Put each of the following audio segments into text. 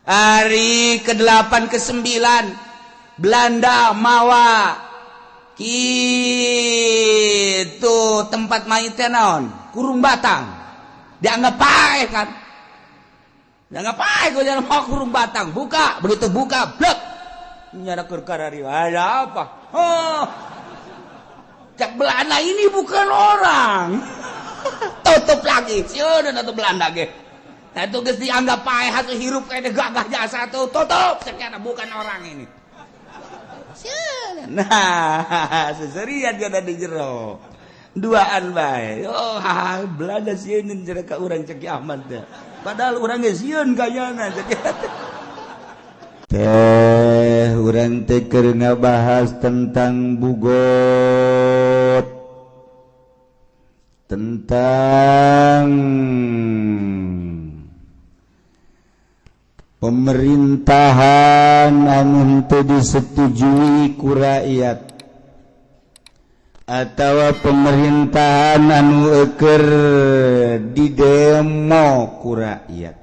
Hari ke-8 ke-9 Belanda mawa kitu tempat mayit teh naon? Kurung batang. Dianggap paeh kan? Dianggap paeh gua jangan mau kurung batang. Buka, begitu buka, blek. Nyana keur karari ada apa? Oh. Cak Belanda ini bukan orang. Tutup lagi. Sieun atuh Belanda ge. Nah itu geus dianggap paeh hasil hirup kayak gagah jasa tuh tutup sekian bukan orang ini. Nah, seserian dia ada di jero. Duaan bae. Oh, Belanda sieun jero ka urang cek Ahmad teh. Padahal urang ge sieun kayana cek. Teh urang teh keur ngabahas tentang bugot. Tentang pemerintahan anu henteu disetujui ku rakyat atawa pemerintahan anu eueur didemo ku rakyat,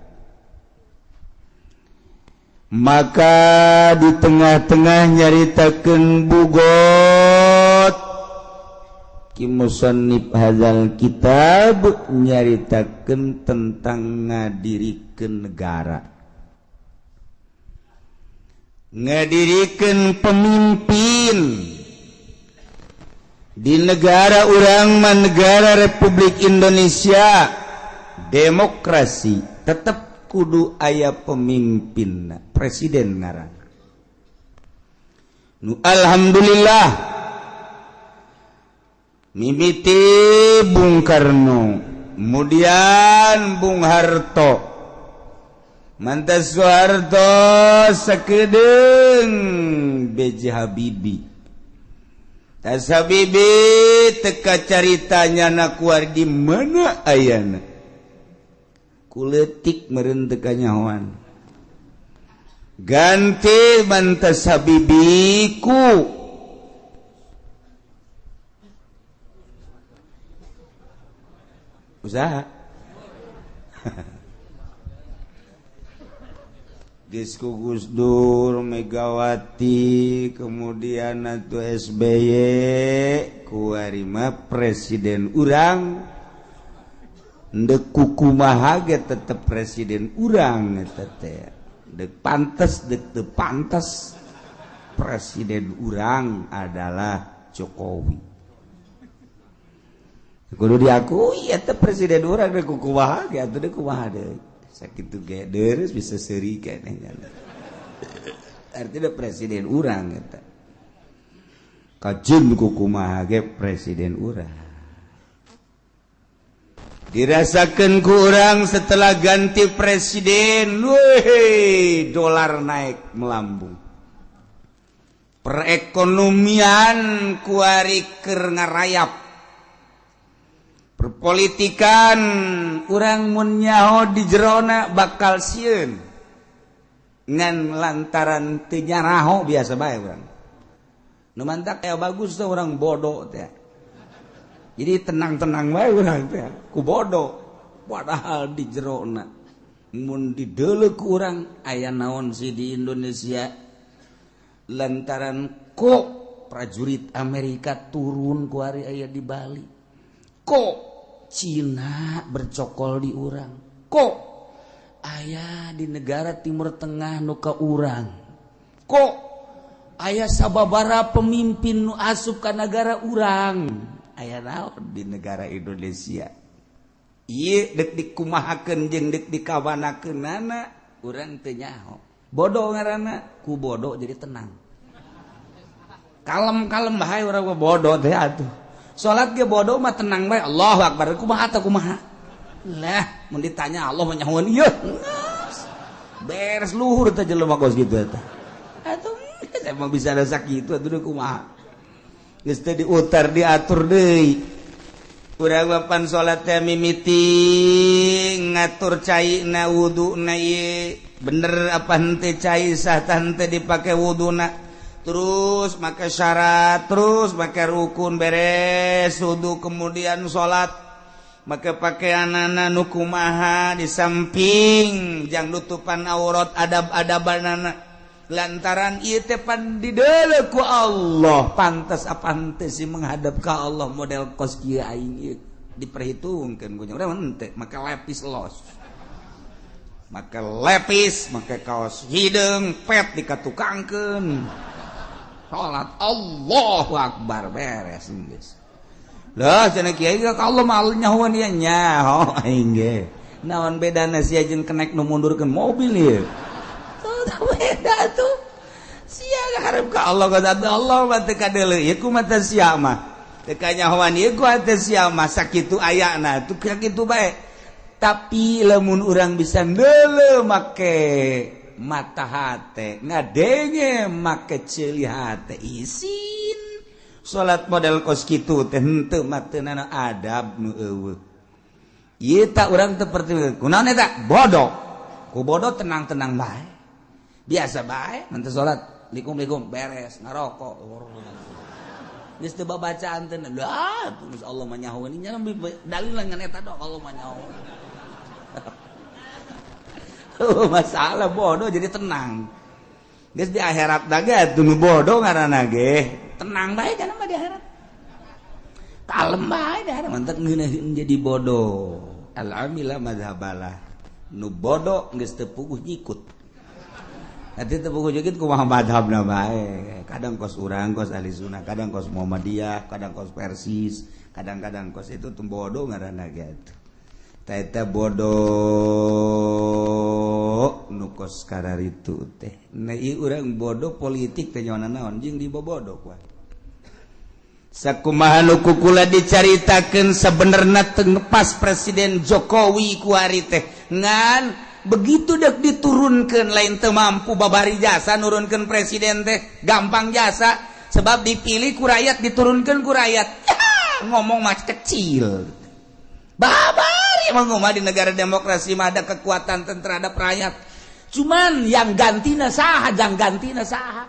maka di tengah-tengah nyaritakeun bugot ki musannif hadzal kitab nyaritakeun tentang ngadirikeun negara, ngadirikan pemimpin di negara urang mah, negara Republik Indonesia demokrasi, tetap kudu aya pemimpin, presiden ngaran. Nu alhamdulillah mimiti Bung Karno, kemudian Bung Harto, mantas Soeharto, sakedeung B.J. Habibie. Tas Habibie teka caritanya na kuar di mana ayana. Kuletik meureun teu kanyahoan. Ganti mantas Habibie ku usaha. Disku Gus Dur, Megawati, kemudian atuh SBY, kuarima presiden urang, ndek kukumaha ge tetep presiden urang eta teh. Dek pantes, dek teu pantes, presiden urang adalah Jokowi. Kudu diakui eta presiden urang dek kukumaha ge atuh dek kumaha deui. Sakitu ge deres bisa seuri keneh nya. Artinya presiden urang eta. Kajeun kukumaha ge presiden urang. Dirasakeun ku urang setelah ganti presiden, weh, dolar naik melambung. Perekonomian kuari keur ngarayap. Perpolitikan urang mun nyaho di jerona bakal sieun ngan lantaran teu nyaraho biasa bae urang. Nu mantak aya bagus teh urang bodoh teh. Jadi tenang-tenang bae urang teh ku bodoh padahal di jerona mun dideuleu ku urang aya naon sih di Indonesia lantaran kok prajurit Amerika turun ku ari aya di Bali. Kok Cina bercokol di urang, kok aya di negara Timur Tengah nu ka urang, kok aya sababara pemimpin nu asup ka negara urang, aya naon di negara Indonesia. Ieu dek dikumahakeun jeung dek dikawanakeunana urang teu nyaho. Bodoh ngaranna, ku bodoh jadi tenang. Kalem-kalem bae urang mah bodoh teh atuh. Salat ge bodoh mah tenang bae, Allahu akbar, kumaha teh kumaha. Lah, mun ditanya Allah mah nyahoan ieu. Beres luhur teh jelema kos kitu eta. Atuh emang bisa ada sakitu atuh kumaha. Geus teh diutar diatur deui. Urang mah pan salat teh mimiti ngatur caina wuduna ieu. Bener apa henteu cai sah tah henteu dipake wuduna. Terus make syarat, terus make rukun, beres wudu kemudian salat. Make pakaianana nu kumaha di samping jang nutupan aurat adab-adabanana lantaran ieu teh pan dideuleu ku Allah pantas apa henteu sih menghadap ka Allah model kos kieu aing ieu diperhitungkeun ku nya urang henteu make lepis los make lepis make kaos hideung pet dikatukangkeun salat Allahu akbar beres geus. Lah cenah kiai ka Allah mah nyahoan ieu nyaho aing ge. Naon bedana sia jeung kenek nu mundurkeun mobil ieu? Tuh beda tuh. Sia hareup ka Allah ka Allah mah teu kadeuleu ieu ku mata sia mah. Teu kanyahoan ieu ku hate sia mah sakitu ayana tuh sakitu bae. Tapi lamun urang bisa ndeuleu make mata hate, ngadenge make ceuli hate isin. Salat model kos kitu teh henteu mah teu nana adab nu eueuh. Ieu tak urang teu perti kunaon eta? Bodoh. Ku bodoh tenang-tenang bae. Biasa bae mun teu salat likum-likum beres ngarokok. Geus teu babacaan teh lah geus Allah mah nyahoeun nya dalil ngan eta doang Allah mah nyahoeun. Masalah bodoh jadi tenang. Geus di akhirat da ge atuh nu bodoh ngaranna ge. Tenang bae kana mah di akhirat. Kalem bae di akhirat mantak ngeunaheun jadi bodoh. Al amila madhabalah. Nu bodoh geus teu puguh nyikut. Nanti teu puguh nyikut kumaha madhabna bae. Kadang kos urang kos ahli sunnah, kadang kos Muhammadiyah, kadang kos Persis, kadang-kadang kos itu tuh bodoh ngaranna ge atuh. Eta bodoh nu kos kararitu teh. Nah ieu urang bodoh politik teh nyaona naon jeung dibobodoh kuah. Sakumaha nu kukula dicaritakeun sabenerna teu ngepas Presiden Jokowi kuari teh. Ngan begitu dek diturunkeun lain teu mampu babari jasa nurunkeun presiden teh gampang jasa sebab dipilih ku rakyat diturunkeun ku rakyat. Ngomong mah kecil. Babari emang mah di negara demokrasi mah ada kekuatan terhadap rakyat. Cuman yang gantina saha, jang gantina saha.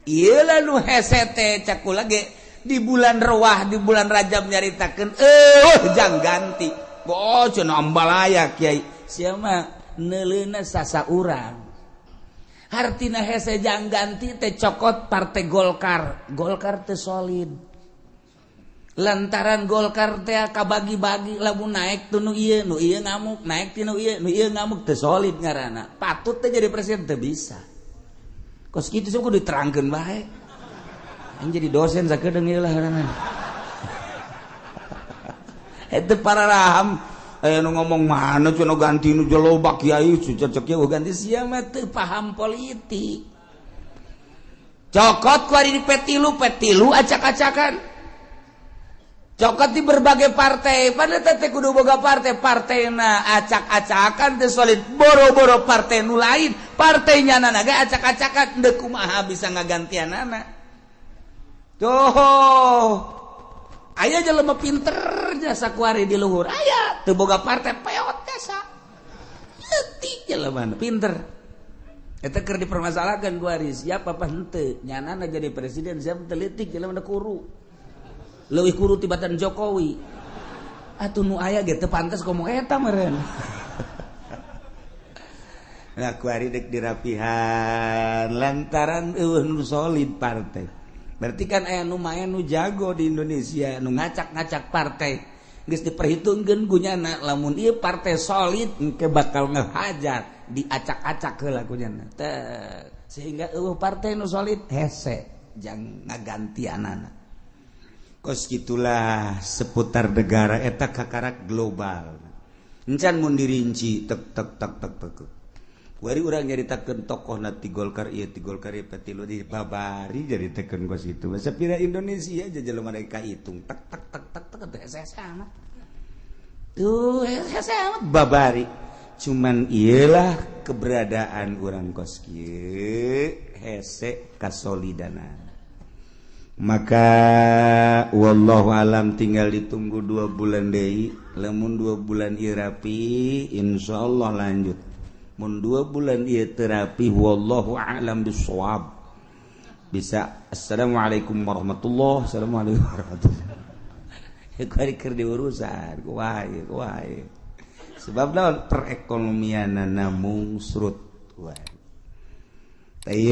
Ieu lah nu hese teh cak kula ge di bulan Rewah, di bulan Rajab nyaritakeun jang ganti. Oh cenah ambalaya kiai. Sia mah neuleuna sasa urang. Hartina hese jang ganti teh cokot partai Golkar. Golkar teh solid. Lantaran Golkar teh kabagi-bagi lamun naik teu nu ieu ngamuk, naik ti nu ieu ngamuk teu solid ngaranna. Patut teh jadi presiden teu bisa. Kos kitu sok kudu diterangkeun bae. Aing jadi dosen sakedeung ieu lah ngaranna. Eta para raham aya nu ngomong mana cenah ganti nu loba kiai cecek kieu ganti sia mah teu paham politik. Cokot ku ari di P3, P3 acak-acakan. Cokot di berbagai partai, padahal teh kudu boga partai, partaina acak-acakan teh solid, boro-boro partai nu lain, partainya nana ge acak-acakan, deuk kumaha bisa ngagantianana. Tuh, aya jelema pinter jasa kuari di luhur, aya teu boga partai peot jasa. Leutik jelema pinter. Eta keur dipermasalahkan kuari, siapa apa henteu, nyanana jadi presiden siapa teu leutik jelema kuru. Leuwih kuru tibatan Jokowi. Atuh nu aya ge teu pantes ngomong eta meureun. Nah kuari dek dirapihan lantaran eueuh nu solid partai. Berarti kan aya nu maen nu jago di Indonesia nu ngacak-ngacak partai. Geus diperhitungkeun ku nyana lamun ieu partai solid engke bakal ngehajar diacak-acak heula ku nyana. Teh sehingga eueuh partai nu solid hese jang ngagantianana. Kos gitulah seputar negara eta kakarak global. Encan mun dirinci tek tek tek tek tek. Wari urang nyaritakeun tokohna ti Golkar ieu ti Golkar ieu petilu di babari nyaritakeun kos itu. Sapira Indonesia aja jelema mereka hitung tek tek tek tek tek teh hese amat. Tuh hese amat babari. Cuman iyalah keberadaan urang kos kieu hese kasolidana. Maka wallahu alam tinggal ditunggu 2 bulan deui. Lamun 2 bulan ieu rapi insyaallah lanjut. Mun 2 bulan ieu teu rapi wallahu alam bissawab. Bisa assalamualaikum warahmatullahi, assalamualaikum warahmatullahi. Kuari keur diurusan kumaha ieu, kumaha ieu. Sebab naon? Perekonomianana mungsrut kuari.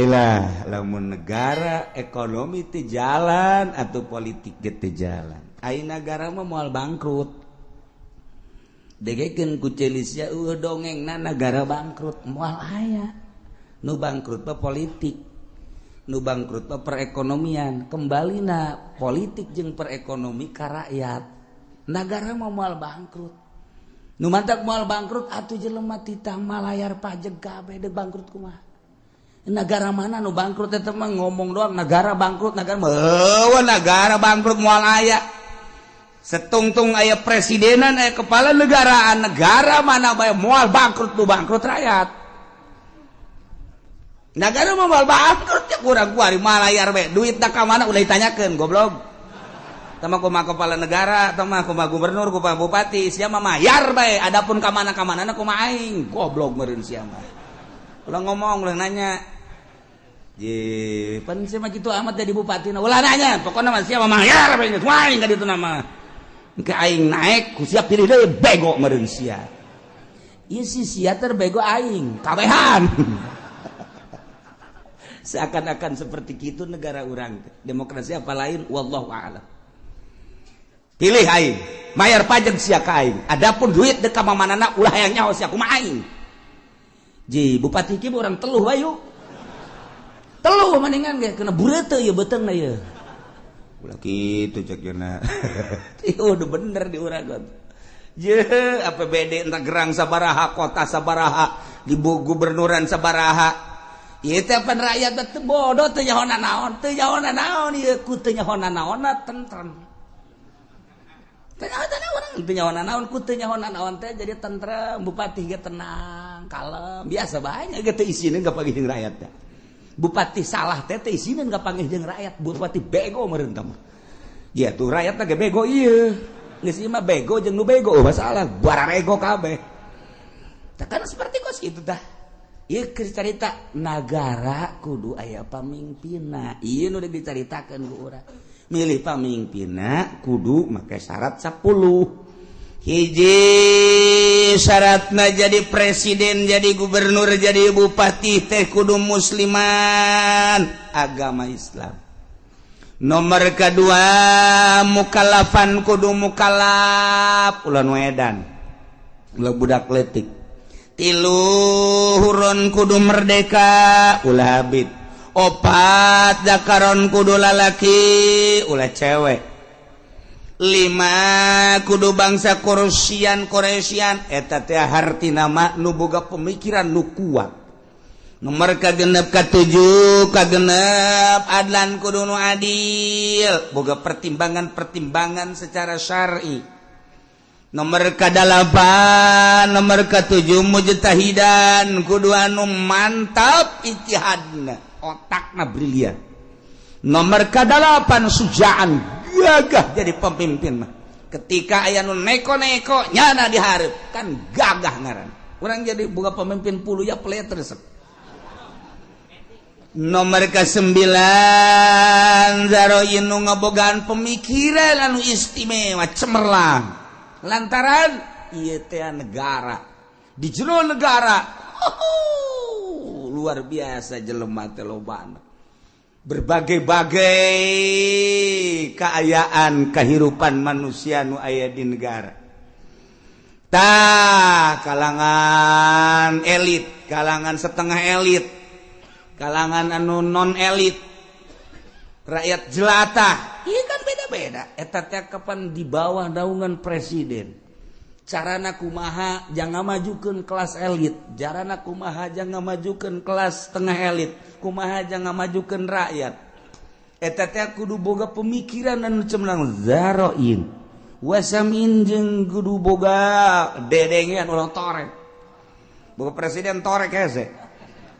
Lah, lamun negara ekonomi teu jalan atau politik ge teu jalan, ai negara mah moal bangkrut. Degekeun ku celis ya, dongengna negara bangkrut moal aya. Nu bangkrut mah politik, nu bangkrut mah perekonomian. Kembalina politik jeung perekonomi ka rakyat, negara mah moal bangkrut. Nu mantak moal bangkrut atuh jelema titah malayar pajak kabeh, deuk bangkrut kumaha? Negara mana nu bangkrut? Eta mah ngomong doang negara bangkrut. Negara mah, negara bangkrut moal aya. Setungtung aya presidenan, aya kepala negaraan, negara mana bae moal bangkrut. Nu bangkrut rakyat. Negara mah moal bangkrut ya. Kurang kuari malayar bae, duit ka mana ulah ditanyakeun, goblok. Tama kumaha kepala negara, tama kumaha gubernur, kumaha bupati, sia mah mayar bae. Adapun ka mana ka mana kumaha aing, goblok meureun sia mah. Ulah ngomong, ulah nanya. Je, pan sia mah kitu amat jadi bupati, ulah nanya. Pokokna mah sia mah mayar bae, aing ka ditu nama. Engke aing naik, ku sia pilih deui, bego meureun sia. Ieu si sia terbego aing, kabehan. Seakan-akan seperti itu negara urang. Demokrasi apa lain, wallahu a'lam. Pilih aing, mayar pajak sia ka aing. Adapun duit dek ka mamanana ulah hayang nyaho sia kumaha aing. Ji, bupati ki urang teluh bayu. Teluh mendingan ge kena bureuteuh ieu beuteungna ieu. Ulah kitu cek yeuna. Ieu udah bener di urang. Je, APBD entah gerang sabaraha, kota sabaraha, di gubernuran sabaraha. Ieu teh pan rakyat teh bodoh, teu nyaho naon, teu nyaho naon ieu, ku teu nyaho naonna tentrem. Teu nyaho naon, teu nyaho naon, ku teu nyaho naon teh jadi tentrem, bupati ge tenang, kalem, biasa banyak ge teu isineun kapanggih jeung rakyat teh. Bupati salah teh teu isineun kapanggih jeung rakyat, bupati bego meureun tah mah. Ya tuh rakyat teh ge bego ieu. Geus ieu mah bego jeung nu bego, oh, masalah bararego kabeh. Tah kan seperti kos kitu tah. Ieu keur carita nagara kudu aya pamimpinna. Ieu nu dicaritakeun ku urang. Milih pamimpinna kudu make syarat 10. Hiji syaratna jadi presiden, jadi gubernur, jadi bupati teh kudu musliman, agama Islam. Nomor kedua, mukallafan, kudu mukallaf, ulah nu edan, ulah budak letik. Tilu, hurron, kudu merdeka, ulah abid. Opat, dakaron, kudu lalaki, ulah cewek. Lima, kudu bangsa Quraisyan. Quraisyan eta teh hartina mah nu boga pemikiran nu kuat. Nomor kagenep, katujuh, kagenep, adlan, kudu nu adil, boga pertimbangan-pertimbangan secara syar'i. Nomor kadalapan, nomor katujuh, mujtahidan, kudu anu mantap ijtihadna, otakna brilian. Nomor kadalapan, sujaan, gagah jadi pemimpin mah. Ketika aya nu neko-neko nyana dihareup kan gagah ngaran. Urang jadi boga pemimpin puluh ya pelet resep. Nomor ke-9, zaroin, nu ngabogaan pemikiran anu istimewa, cemerlang, lantaran ieu teh negara, di jero negara luar biasa jelema teh lobana, berbagai-bagai keayaan kehidupan manusia nu aya di negara. Tah, kalangan elit, kalangan setengah elit, kalangan anu non elit, rakyat jelata, iya kan beda-beda. Eta teh kapan di bawah naungan presiden, carana kumaha jangan majukan kelas elit, carana kumaha jangan majukan kelas setengah elit, kumaha jangan majukan rakyat. Eta teh kudu boga pemikiran anu cemerlang, zaroin wasamin, jeung kudu boga dedengean, ulah torek. Boga presiden torek hese.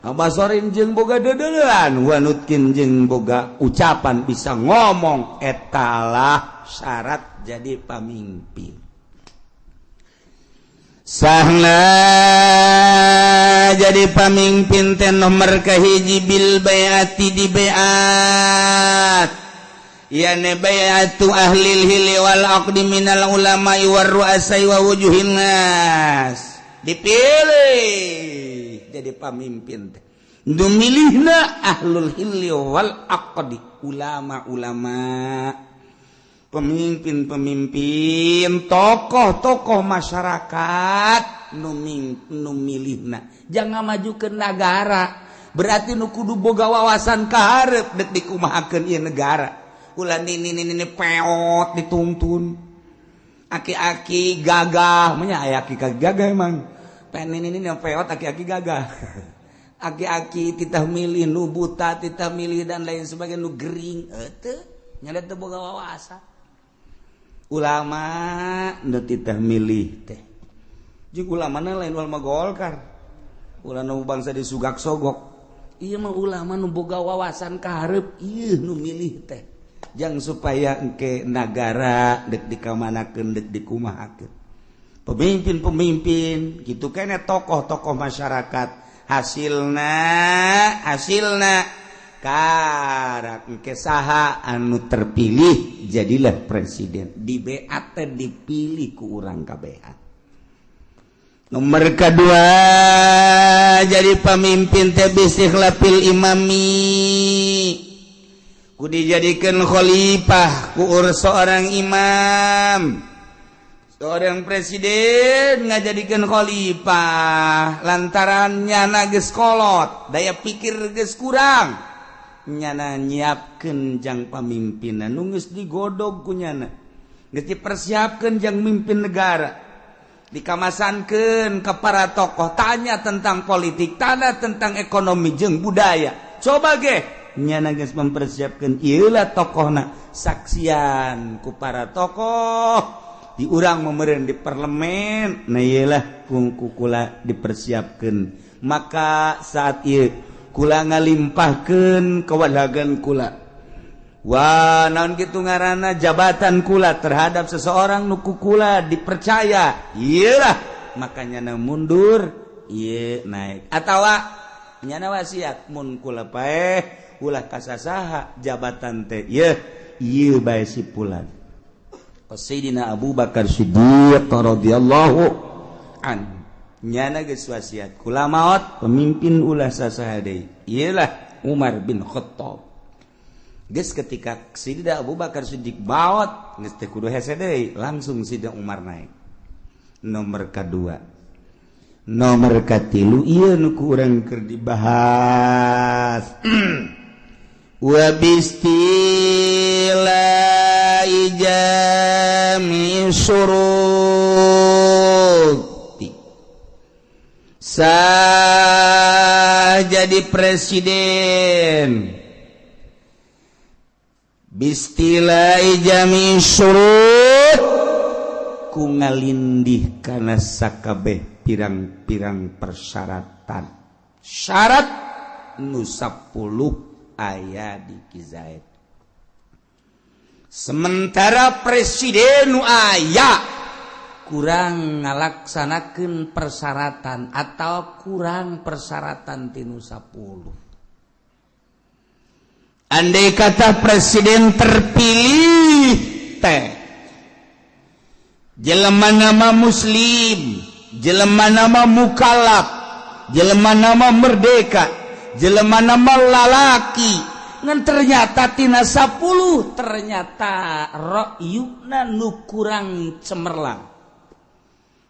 Basorin jeung boga dedelan, wanutkin jeung boga ucapan, bisa ngomong. Etalah syarat jadi pamimpin. Sahna jadi pamimpin teh nomor kahiji, bil baiati, di baiat. Ya bai'atu ahlil hili wal aqdi minal ulama'i war ru'asai wa wujuhin nas. Dipilih jadi pamimpin teh. Nu milihna ahlul hilli wal aqdi, ulama-ulama, pemimpin-pemimpin, tokoh-tokoh masyarakat nu milihna. Jangan maju ke negara, berarti nu kudu boga wawasan kaharep dek dikumahakeun ieu negara. Ulah nini peot dituntun. Aki-aki gagah, nya aya aki gagah emang. Pen nini peot aki-aki gagah. Aki-aki titah milih nu buta, titah milih dan lain sebagainya nu gering, teu nya teu boga wawasan. Ulama nu titah milih teh. Jeung ulamana lain ulama Golkar. Ulama nu bangsa disugak sogok. Ieu mah ulama nu boga wawasan kaharep, ieu nu milih teh. Jang supaya engke nagara dek dikamanakeun, dek dikumahakeun. Pemimpin-pemimpin gitu kene tokoh-tokoh masyarakat hasilna karak engke saha anu terpilih jadilah presiden. Di BAT dipilih ku urang kabehan. Nomor kedua jadi pemimpin teh bistikhlafil imami. Ku dijadikan khalifah ku seorang imam. Seorang presiden ngajadikeun khalifah lantaran nyana geus kolot, daya pikir geus kurang. Nyana nyiapkeun jang pamimpinan nu geus digodog ku nyana. Geus dipersiapkeun jang mimpin negara. Dikamasankeun ke para tokoh, tanya tentang politik, tanya tentang ekonomi jeung budaya. Coba ge nyana geus mempersiapkeun ieu lah tokohna, saksian ku para tokoh diurang memeureun di parlemen. Nah ieu lah kungku kula dipersiapkeun. Maka saat ieu kula ngalimpahkeun kewadagan kula. Wah, naon kitu ngaranna jabatan kula terhadap seseorang nu ku kula dipercaya. Ieu lah makanya na mundur, ieu naik. Atawa nyana wasiat mun kula paeh ulah kasasaha jabatan teh ieu ieu bae si pulan. Sayyidina Abu Bakar Siddiq radhiyallahu an nyana geus wasiat kula maot pemimpin ulah sasaha deui, ieu lah Umar bin Khattab. Geus ketika Sayyidina Abu Bakar Siddiq maot geus teu kudu hese deui, langsung Sayyidina Umar naik. Nomor kadua, nomor katilu ieu nu ku urang keur dibahas. Wa bistila ijami suruti sah jadi presiden bistila ijami surut ku ngalindih kana sakabeh pirang-pirang persyaratan syarat nu 10 aya di Kizaid. Sementara presiden nu aya kurang ngalaksanakeun persyaratan atau kurang persyaratan tinu 10. Andai kata presiden terpilih teh jelema nama muslim, jelema nama mukallaf, jelema nama merdeka, jelema nama lalaki, ngan ternyata tina 10 ternyata ra'yuna nu kurang cemerlang.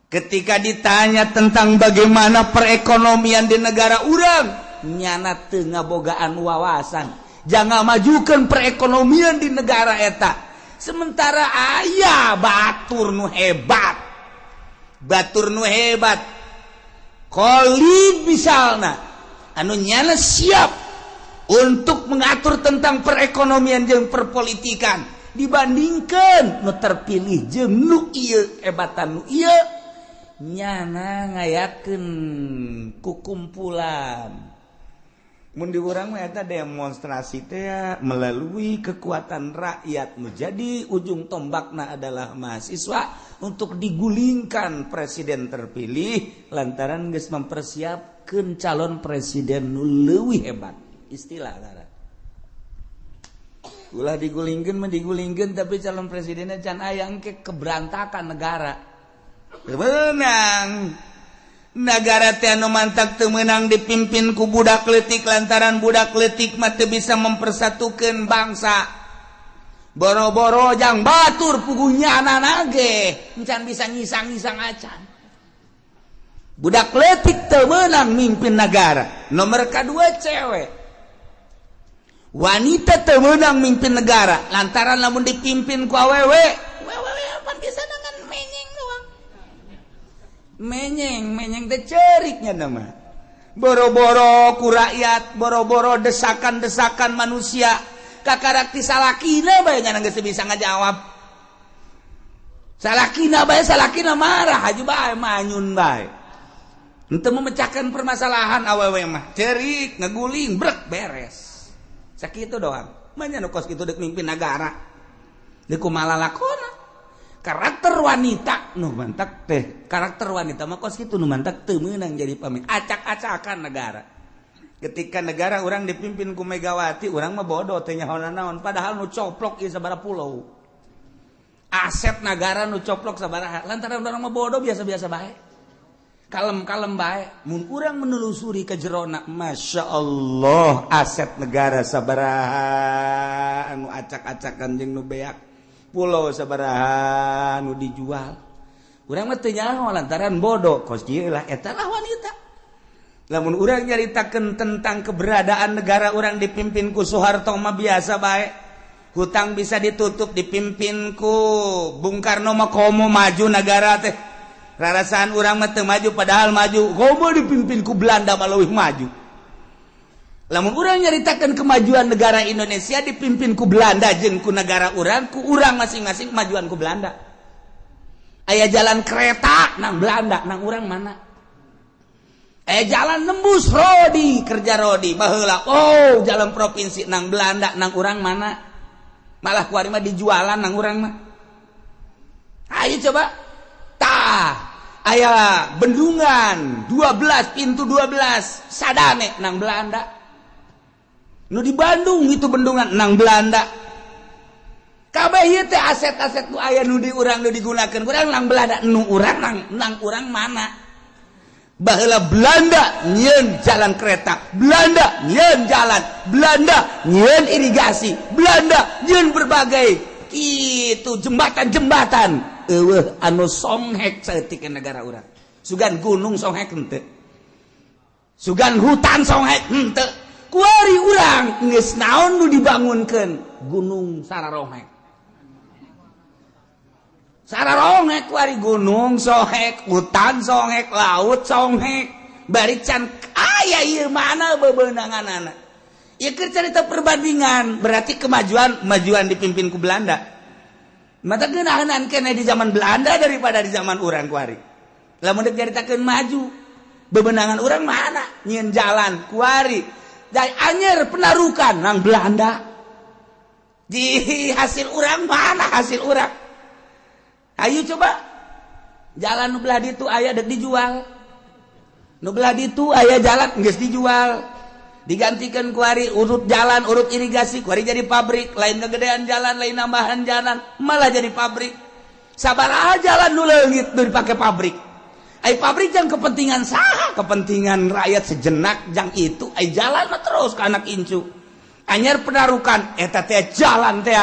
Ketika ditanya tentang bagaimana perekonomian di negara urang, nyana teu ngabogaan wawasan. Jangan majukan perekonomian di negara eta. Sementara aya batur nu hebat. Batur nu hebat. Khalid misalna anu nyana siap untuk mengatur tentang perekonomian jeung perpolitikan dibandingkan nu terpilih jeung nu ieu hebatan nu ieu nyana ngayakeun kukumpulan. Mun di urang mah eta demonstrasi teh melalui kekuatan rakyat menjadi ujung tombakna adalah mahasiswa untuk digulingkan presiden terpilih lantaran geus mempersiapkeun calon presiden nu leuwih hebat. Istilah ngaran. Ulah digulingkeun mah digulingkeun, tapi calon presidennya can aya, engke keberantakan negara. Teu meunang. Negara teh anu mantak teu meunang dipimpin ku budak leutik, lantaran budak leutik mah teu bisa mempersatukan bangsa. Boro-boro jang batur, puguh nyana ge encan bisa ngisang-ngisang acan. Budak leutik teu meunang mimpin negara. Nomor kedua, cewek, wanita teu meunang mimpin negara, lantaran lamun dipimpin ku awewe, awewe apa bisa dengan menyeng doang, menyeng menyeng teh ceriknya nama. Boro-boro ku rakyat, boro-boro desakan-desakan manusia, kakarak ti salakina bae nya geus bisa ngajawab. Salakina bae, salakina marah aja bae, manyun bae. Untuk memecahkan permasalahan, awewe mah cerik, ngeguling, brek, beres. Sakitu doang. Manya nu kos kitu dek mimpin negara, dek kumaha lalakona? Karakter wanita nu mantak teh, karakter wanita mah kos kitu, nu mantak teu meunang jadi pemimpin, acak-acakan negara. Ketika negara urang dipimpin ku Megawati, urang mah bodoh, teh nyaho naon, padahal nu coplok ieu sabaraha pulau, aset negara nu coplok sabaraha. Lantaran urang mah bodoh, biasa-biasa bae, kalem-kalem bae. Mun urang menelusuri ke jerona, Masya Allah, aset negara sabaraha anu acak-acakan jeung nu beak, pulau sabaraha nu dijual, urang mah teu nyaho lantaran bodoh. Kos kieu lah, eta lah wanita. Lamun urang nyaritakeun tentang keberadaan negara urang dipimpin ku Soeharto mah biasa bae, hutang bisa ditutup. Dipimpin ku Bung Karno mah komo maju negara teh, rarasaan urang mah teu maju, padahal maju. Komo dipimpin ku Belanda mah leuwih maju. Lamun urang nyaritakeun kemajuan negara Indonesia dipimpin ku Belanda jeung ku negara urang, ku urang masing-masing, kemajuan ku Belanda. Aya jalan kereta nang Belanda, nang urang mana? Aya jalan nembus rodi kerja rodi baheula, oh, jalan provinsi nang Belanda, nang urang mana? Malah kuari mah dijualan nang urang mah. Ayo coba tah, aya bendungan 12 pintu, 12 sadane nang Belanda. Nu di Bandung itu bendungan nang Belanda. Kabeh ieu teh aset-aset nu aya, nu di urang, nu digunakeun urang, nang Belanda. Nu urang nang urang mana? Baheula Belanda nyieun jalan kereta, Belanda nyieun jalan, Belanda nyieun irigasi, Belanda nyieun berbagai itu jembatan-jembatan. Eueuh anu songhek saeutik negara urang. Sugan gunung songhek henteu, sugan hutan songhek henteu. Kuari urang geus naon nu dibangunkeun? Gunung sararonghek, sararonghek kuari. Gunung sohek, hutan songhek, laut songhek, bari can aya ieu. Mana bebenanganana ieu? Keur carita perbandingan, berarti kemajuan kemajuan dipimpin ku Belanda. Mata geunahan kene di zaman Belanda daripada di zaman urang kuari. Lamun dek caritakeun maju, bebenangan urang mana? Nyieun jalan kuari dari Anyer Penarukan nang Belanda. Di hasil urang mana? Hasil urang, ayo coba, jalan nu belah ditu aya, dek dijual. Nu belah ditu aya jalan, geus dijual, digantikan kuari urut jalan, urut irigasi, kuari jadi pabrik. Lain kegedean jalan, lain nambahan jalan, malah jadi pabrik. Sabaraha jalan nu leungit nu dipake pabrik? Ai pabrik jang kepentingan saha? Kepentingan rakyat sejenak jang itu, ai jalan mah terus ke anak incu. Anyar Penarukan eta teh jalan teh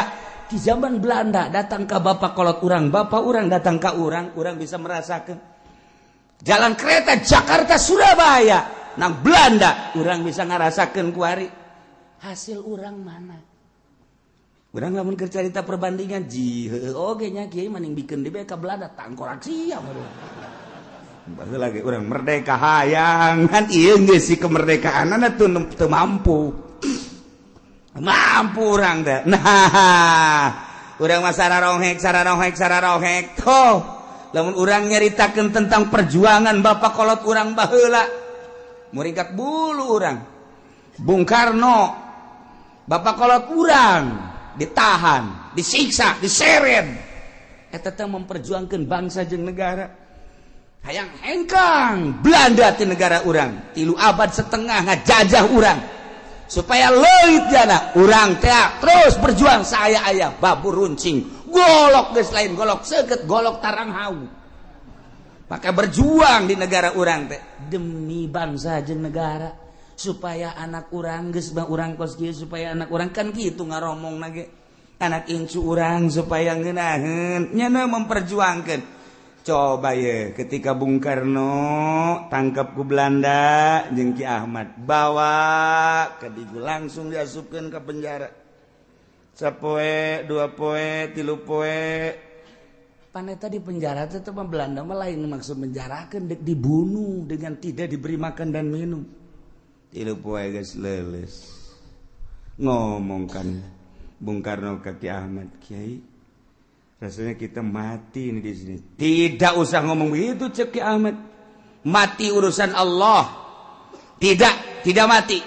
di zaman Belanda datang ke bapak kolot urang, bapak urang datang ke urang, urang bisa merasakan jalan kereta Jakarta Surabaya nang Belanda, urang bisa ngerasakan kuari. Hasil urang mana? Urang lamun keur carita perbandingan ji oge nya, kiai maning bikeun di ka Belanda tangkorak sia. Baheula lagi urang merdeka hayang kan, ieu geus si kemerdekaan tuh teu mampu, mampu urang teh. Nah, urang mah sararonghek, sararonghek, sararonghek toh. Lamun urang nyaritakeun tentang perjuangan bapak kolot urang baheula, muringkak bulu urang. Bung Karno, bapak kolot urang, ditahan, disiksa, diseret, eta teh memperjuangkan bangsa jeung negara, hayang hengkang Belanda di negara urang. 3 abad setengah ngajajah urang. Supaya leuit jana urang teh terus berjuang saya aya babur runcing golok geus lain golok seukeut golok tarang hau. Maka berjuang di negara urang teh demi bangsa jeung negara supaya anak urang geus mah urang kos kieu supaya anak urang kan kitu ngaromong nage anak incu urang supaya ngeunaheun nyana memperjuangkeun. Coba ye ketika Bung Karno tangkap ku Belanda jeung Ki Ahmad bawa ke Digu langsung diasupkeun ke penjara. Sapoe, dua poe, tilu poe. Paneta di penjara teh mah Belanda mah lain maksud menjarakeun dek dibunuh dengan tidak diberi makan dan minum. Tilu poe geus leuleus. Ngomong kan Bung Karno ke Ki Ahmad, "Kiai, rasanya kita mati ini di sini." Tidak usah ngomong begitu, cek Ki Ahmad. Mati urusan Allah. Tidak, tidak mati.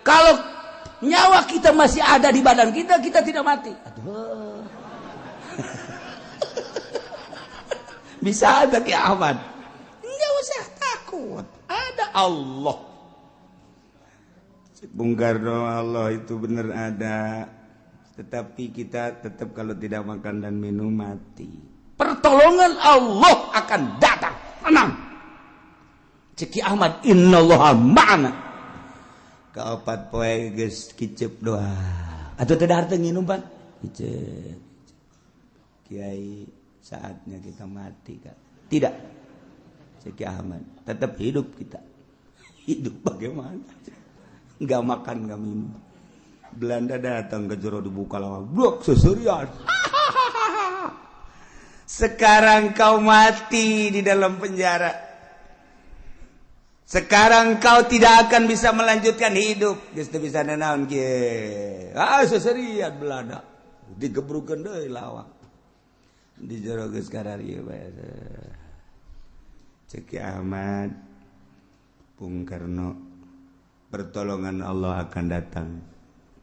Kalau nyawa kita masih ada di badan kita, kita tidak mati. Aduh. Bisa ada Ki Ahmad. Enggak usah takut. Ada Allah. Cek Bung Karno, Allah itu benar ada. Tetapi kita tetap kalau tidak makan dan minum mati. Pertolongan Allah akan datang. Tenang. Cek Ki Ahmad, innallaha ma'ana. Kaopat poe geus kicep doa. Atau tidak harta nginum, Pan? Kicep. Kiai, saatnya kita mati, Kak. Tidak. Cek Ki Ahmad, tetap hidup kita. Hidup bagaimana? Enggak makan, enggak minum. Belanda datang ke jero dibuka lawang, blok seserian. Sekarang kau mati di dalam penjara. Sekarang kau tidak akan bisa melanjutkan hidup. Geus teu bisa nanaon kieu. Ah seserian Belanda. Digebrukeun deui lawang. Di jero geus kararieu bae. Cek Ki Ahmad, Bung Karno, pertolongan Allah akan datang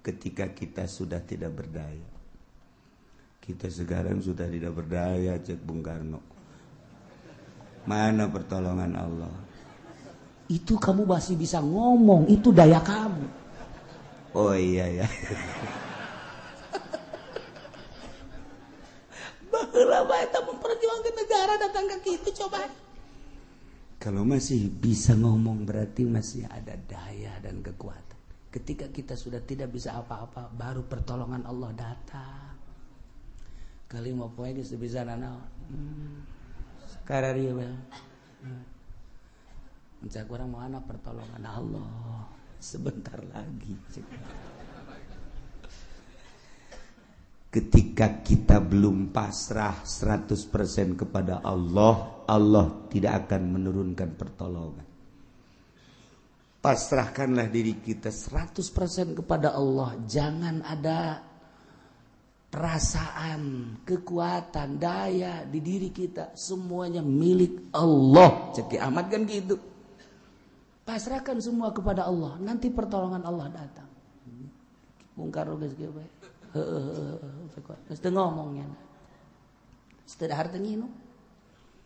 ketika kita sudah tidak berdaya. Kita sekarang sudah tidak berdaya, cek Bung Karno. Mana pertolongan Allah? Itu kamu masih bisa ngomong, itu daya kamu. Oh iya ya. Baheula bae eta memperjuangkan negara datang ke kitu coba. Kalau masih bisa ngomong berarti masih ada daya dan kekuatan. Ketika kita sudah tidak bisa apa-apa, baru pertolongan Allah datang. Kali mau poe geus bisa nanaon. Sekarang ieu bae. Mencak urang mana pertolongan Allah sebentar lagi. Ketika kita belum pasrah 100% kepada Allah, Allah tidak akan menurunkan pertolongan. Pasrahkanlah diri kita 100% kepada Allah. Jangan ada perasaan, kekuatan, daya di diri kita. Semuanya milik Allah. Cek Ki Ahmad kan gitu. Pasrahkan semua kepada Allah. Nanti pertolongan Allah datang. Bung Karno geus kieu bae. Heueuh geus teu ngomongnya. Geus teu dahar teu nginum.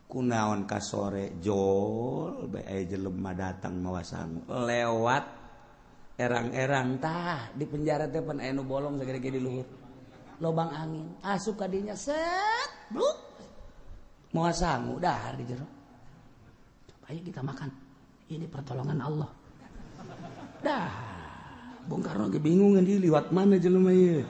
Kunaon ka sore jol bae aya jelema datang mawa sangu lewat erang-erang tah di penjara teh pan aya nu bolong sagede-gede di luhur lobang angin asup ka dinya set bluk mawa sangu dahar di jero. Coba ayo kita makan, ini pertolongan Allah. Dah Bung Karno ge bingung di liwat mana jelema ieu,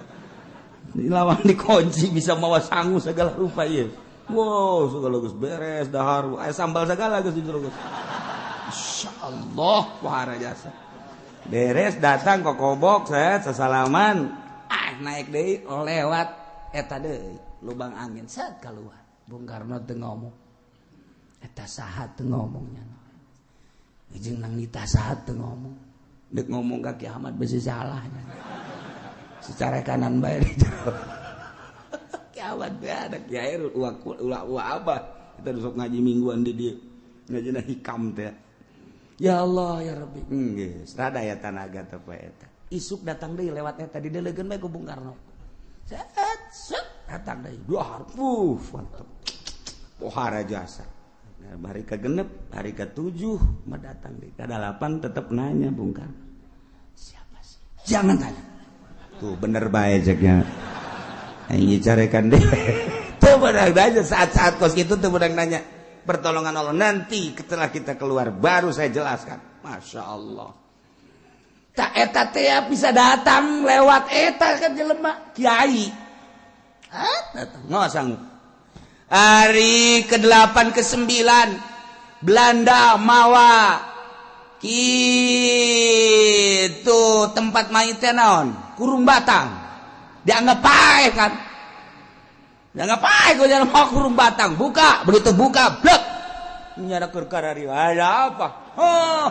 lawan dikunci bisa mawa sangu segala rupa ieu. Wow, segala geus beres dahar, aya sambal segala geus di jero geus. Insyaallah wahara jasa. Beres datang kokobok set sasalaman, ah naik deui lewat eta deui lubang angin set keluar. Bung Karno teu ngomong. Eta saha teu ngomongnya. Jeung nang nita saha teu ngomong. Dek ngomong ka Ki Ahmad besi salahnya. Secara kanan bae di jero. Kiamat ada kiai ulah ulah abah kita besok ngaji mingguan di dia ngaji na hikam teh. Ya Allah ya Rabbi, geus rada ya tanaga teh poe eta. Isuk datang deui lewat eta didelegeun bae ku Bung Karno. Set set datang deui dua harfu mantep. Pohara jasa. Nah, hari ke-6, hari ke-7 mah datang deui. Ka-8 tetep nanya Bung Karno. Siapa sih? Jangan tanya. Tuh bener bae ceknya. Aing carekan deh. Teu beunang nanya saat-saat kos kitu, teu beunang nanya. Pertolongan Allah nanti setelah kita keluar baru saya jelaskan. Masya Allah. Tak eta teh bisa datang lewat eta kan jelema kiai. Hah? Datang nggak sanggup. Hari ke-8 ke-9 Belanda mawa gitu tempat mayitnya naon, kurung batang, dianggap paeh kan, dianggap paeh. Gue jangan mau kurung batang, buka, begitu buka, blek, nyara karari ada apa? Oh,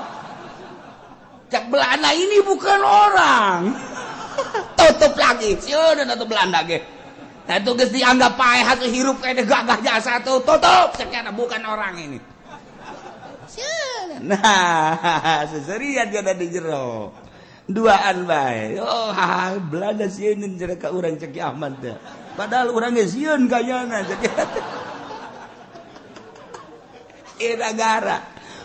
cak Belanda, ini bukan orang. Tutup lagi, siapa atau Belanda ge. Nah, itu geus dianggap paeh, hasil hirup kayak gagah jasa tuh, tutup, sekian, bukan orang ini. Nah, seserian dia di jero duaan bae. Oh, Belanda sieun jero ka urang, cek Ahmad teh, padahal urang ge sieun kayana, cek negara.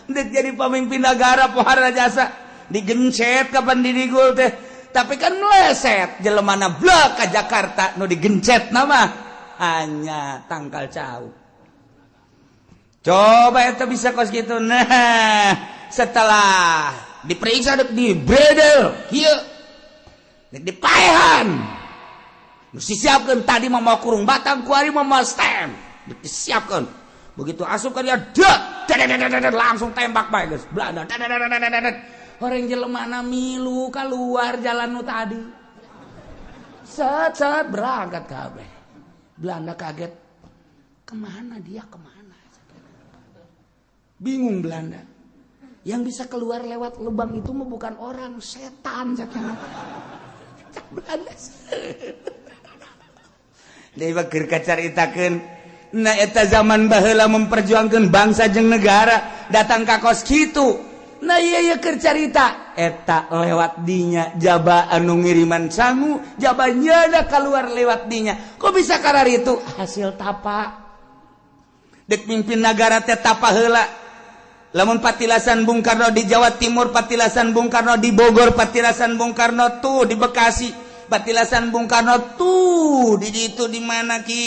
Dek jadi pemimpin negara, pohara jasa, digencet kapan didigul teh, tapi kan meleset jelemana, blek ke Jakarta. Nu digencet nama hanya tangkal cau. Coba itu bisa kos gitu. Nah, setelah diperiksa, di bredel kieu, dipaehan, disiapkan. Tadi mau mau kurung batang, kuari mau mau stem, disiapkan. Begitu asup kan dia dek, langsung tembak bae geus Belanda. Orang jelema milu keluar jalan nu tadi, set set, berangkat kabeh. Belanda kaget, kemana dia, kemana? Bingung Belanda. Yang bisa keluar lewat lubang itu mah bukan orang, setan, cak Belanda. Dewa keur kacaritakeun. Nah, eta zaman baheula memperjuangkan bangsa jeung negara datang ka kos kitu. Nah, iya iya, keur carita eta lewat dinya, jaba anu ngiriman sangu, jaba nyada keluar lewat dinya. Kok bisa karar itu? Hasil tapa. Dek mimpin negara teh tapa heula. Lamun patilasan Bung Karno di Jawa Timur, patilasan Bung Karno di Bogor, patilasan Bung Karno tuh di Bekasi, patilasan Bung Karno tuh di itu di mana gitu,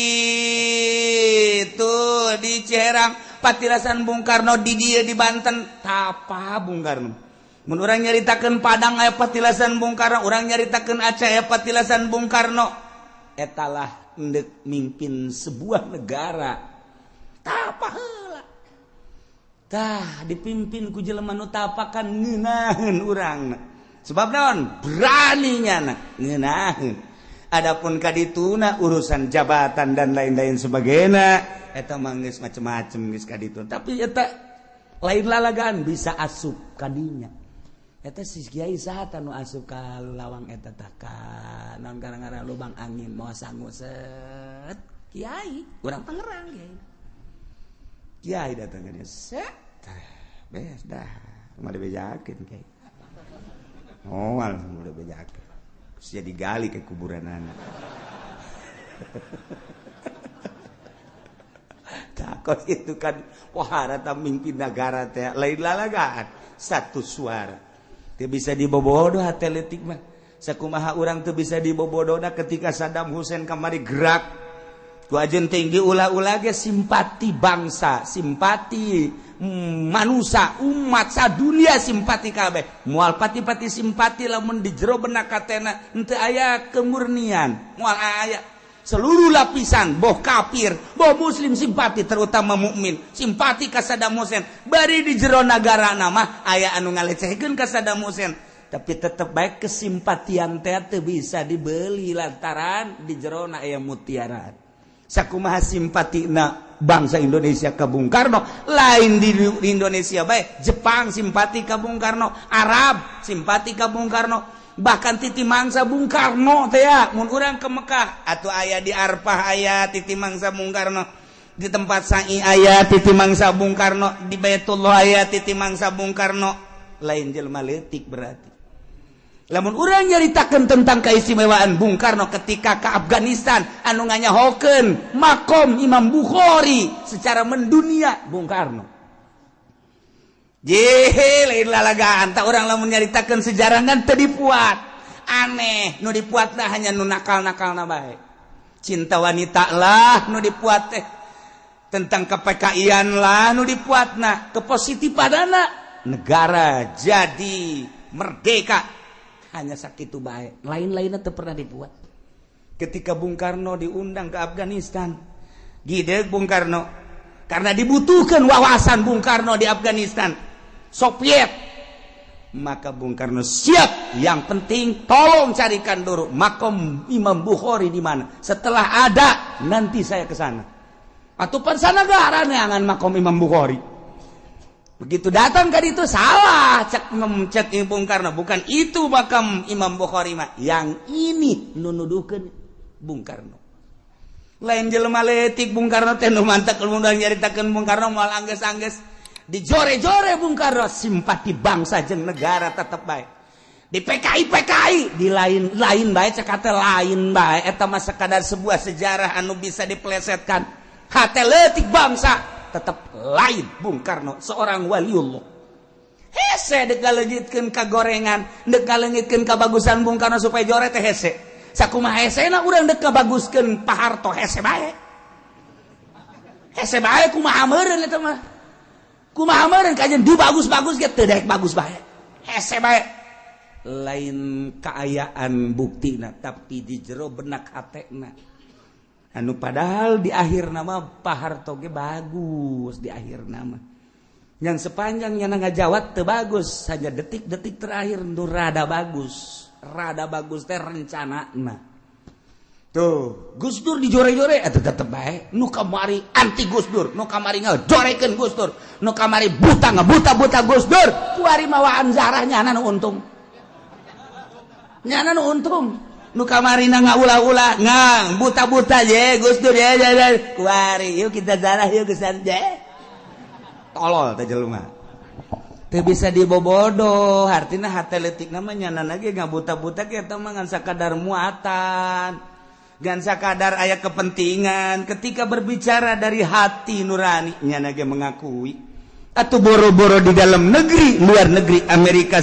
di Ciherang, patilasan Bung Karno di dia di Banten, tapa Bung Karno. Mun urang nyaritakeun Padang aya patilasan Bung Karno, urang nyaritakeun Aceh aya patilasan Bung Karno. Etalah endek mimpin sebuah negara. Tapa heula. Tah, dipimpin ku jelema nu tapakan ngeunaheun urang. Sebab naon? Beraninya na ngeunaheun. Adapun kadituna urusan jabatan dan lain-lain sebagainya, eta mah geus macem-macem, geus kaditu. Tapi eta lain lalagaan bisa asup kadinya. Eta si kiai saha nu asup ka lawang eta tah, ka naon gara-gara lubang angin mau sangu, set, kiai urang Tangerang, kiai. Kiai datang ke dia, set, beres dah, mau dibejakeun kiai. Oh, langsung udah bejakeun. Terus jadi gali ke kuburan anak. Takut itu kan pohara mimpin negara teh lain lalagaan, satu suara. Teu bisa dibobodo hate leutik mah. Sakumaha urang teu bisa dibobodona ketika Saddam Hussein kamari gerak ku ajen tinggi ulah-ulah ge simpati bangsa, simpati manusia, umat sadunia simpati kabeh. Moal pati-pati simpati lamun di jero benak katena henteu aya kemurnian, moal aya. Seluruh lapisan, boh kafir, boh muslim simpati, terutama mukmin, simpati ka Saddam Hussein. Bari di jero nagara nama aya anu ngalecehkeun ka Saddam Hussein, tapi tetep baik kesimpatian teh teu bisa dibeli lantaran di jero na aya mutiara. Sakumaha simpatina bangsa Indonesia ke Bung Karno, lain di Indonesia baik, Jepang simpati ke Bung Karno, Arab simpati ke Bung Karno, bahkan titi mangsa Bung Karno teh ya, mun urang ke Mekah atau aya di Arfah aya titi mangsa Bung Karno, di tempat sa'i aya titi mangsa Bung Karno, di Baitullah aya titi mangsa Bung Karno. Lain jelema leutik berarti. Lamun urang nyaritakeun tentang keistimewaan Bung Karno ketika ke Afghanistan anu nganyahokeun makom Imam Bukhari secara mendunia, Bung Karno. Jehe, lain lalagaan tak orang lamun nyaritakeun sejarah kan teu dipuat. Aneh, nu dipuatna hanya nu nakal-nakalna bae. Cinta wanita lah nu dipuat teh. Tentang ke-PKI-an lah nu dipuatna, kepositifanana negara jadi merdeka. Hanya sakitu bae, lain-lainnya teu pernah dibuat. Ketika Bung Karno diundang ke Afghanistan, gideg Bung Karno karena dibutuhkan wawasan Bung Karno di Afghanistan, Soviet. Maka Bung Karno siap, yang penting tolong carikan dulu makom Imam Bukhari di mana. Setelah ada nanti saya ke sana. Atau negara neangan makom Imam Bukhari. Begitu datang ke itu salah cek cek Bung Karno, bukan itu makam Imam Bukhari mah, yang ini nu nuduhkeun Bung Karno. Lain jelema leutik Bung Karno teh nu mantak undang nyaritakeun Bung Karno moal anggeus-anggeus dijore-jore Bung Karno simpati bangsa jeung negara tetep bae. Di PKI PKI di lain-lain bae cek kata lain bae eta mah sekadar sebuah sejarah anu bisa dipelesetkan. Hate leutik bangsa tetap lain Bung Karno seorang waliullah. Hese dek ngaleungitkeun ka gorengan, dek ngaleungitkeun kabagusan Bung Karno supaya jore teh hese. Sakumaha hesena urang dek ngabaguskeun Pak Harto hese bae. Hese bae kumaha meureun eta mah. Kumaha meureun kajian dibagus-bagus ge teu daek bagus bae. Hese bae. Lain kaayaan buktina tapi di jero benak hatena. Anu padahal di akhir nama Pak Harto ge bagus di akhir nama. Yang sepanjang nyana ngajawat teu bagus, hanya detik-detik terakhir nu rada bagus. Rada bagus teh rencanana. Tuh, Gus Dur dijore-jore atuh tetep bae. Nu kamari anti Gus Dur, nu kamari ngajorekeun Gus Dur, nu kamari buta ngabuta-buta Gus Dur. Kuari mawaan zarah nyana nu untung. Nyana nu untung. Nu kamarina ngaula-ula ngang buta-buta je Gus Dur ya ya kuari yuk kita zarah yuk kesan je. Tolol teh jelema. Teu bisa dibobodo, artina hate leutik mah nyana ge ngabuta-buta ge eta mah ngan sakadar muatan. Ngan sakadar aya kepentingan ketika berbicara dari hati nurani nyana ge mengakui. Atau boro-boro di dalam negeri, luar negeri Amerika,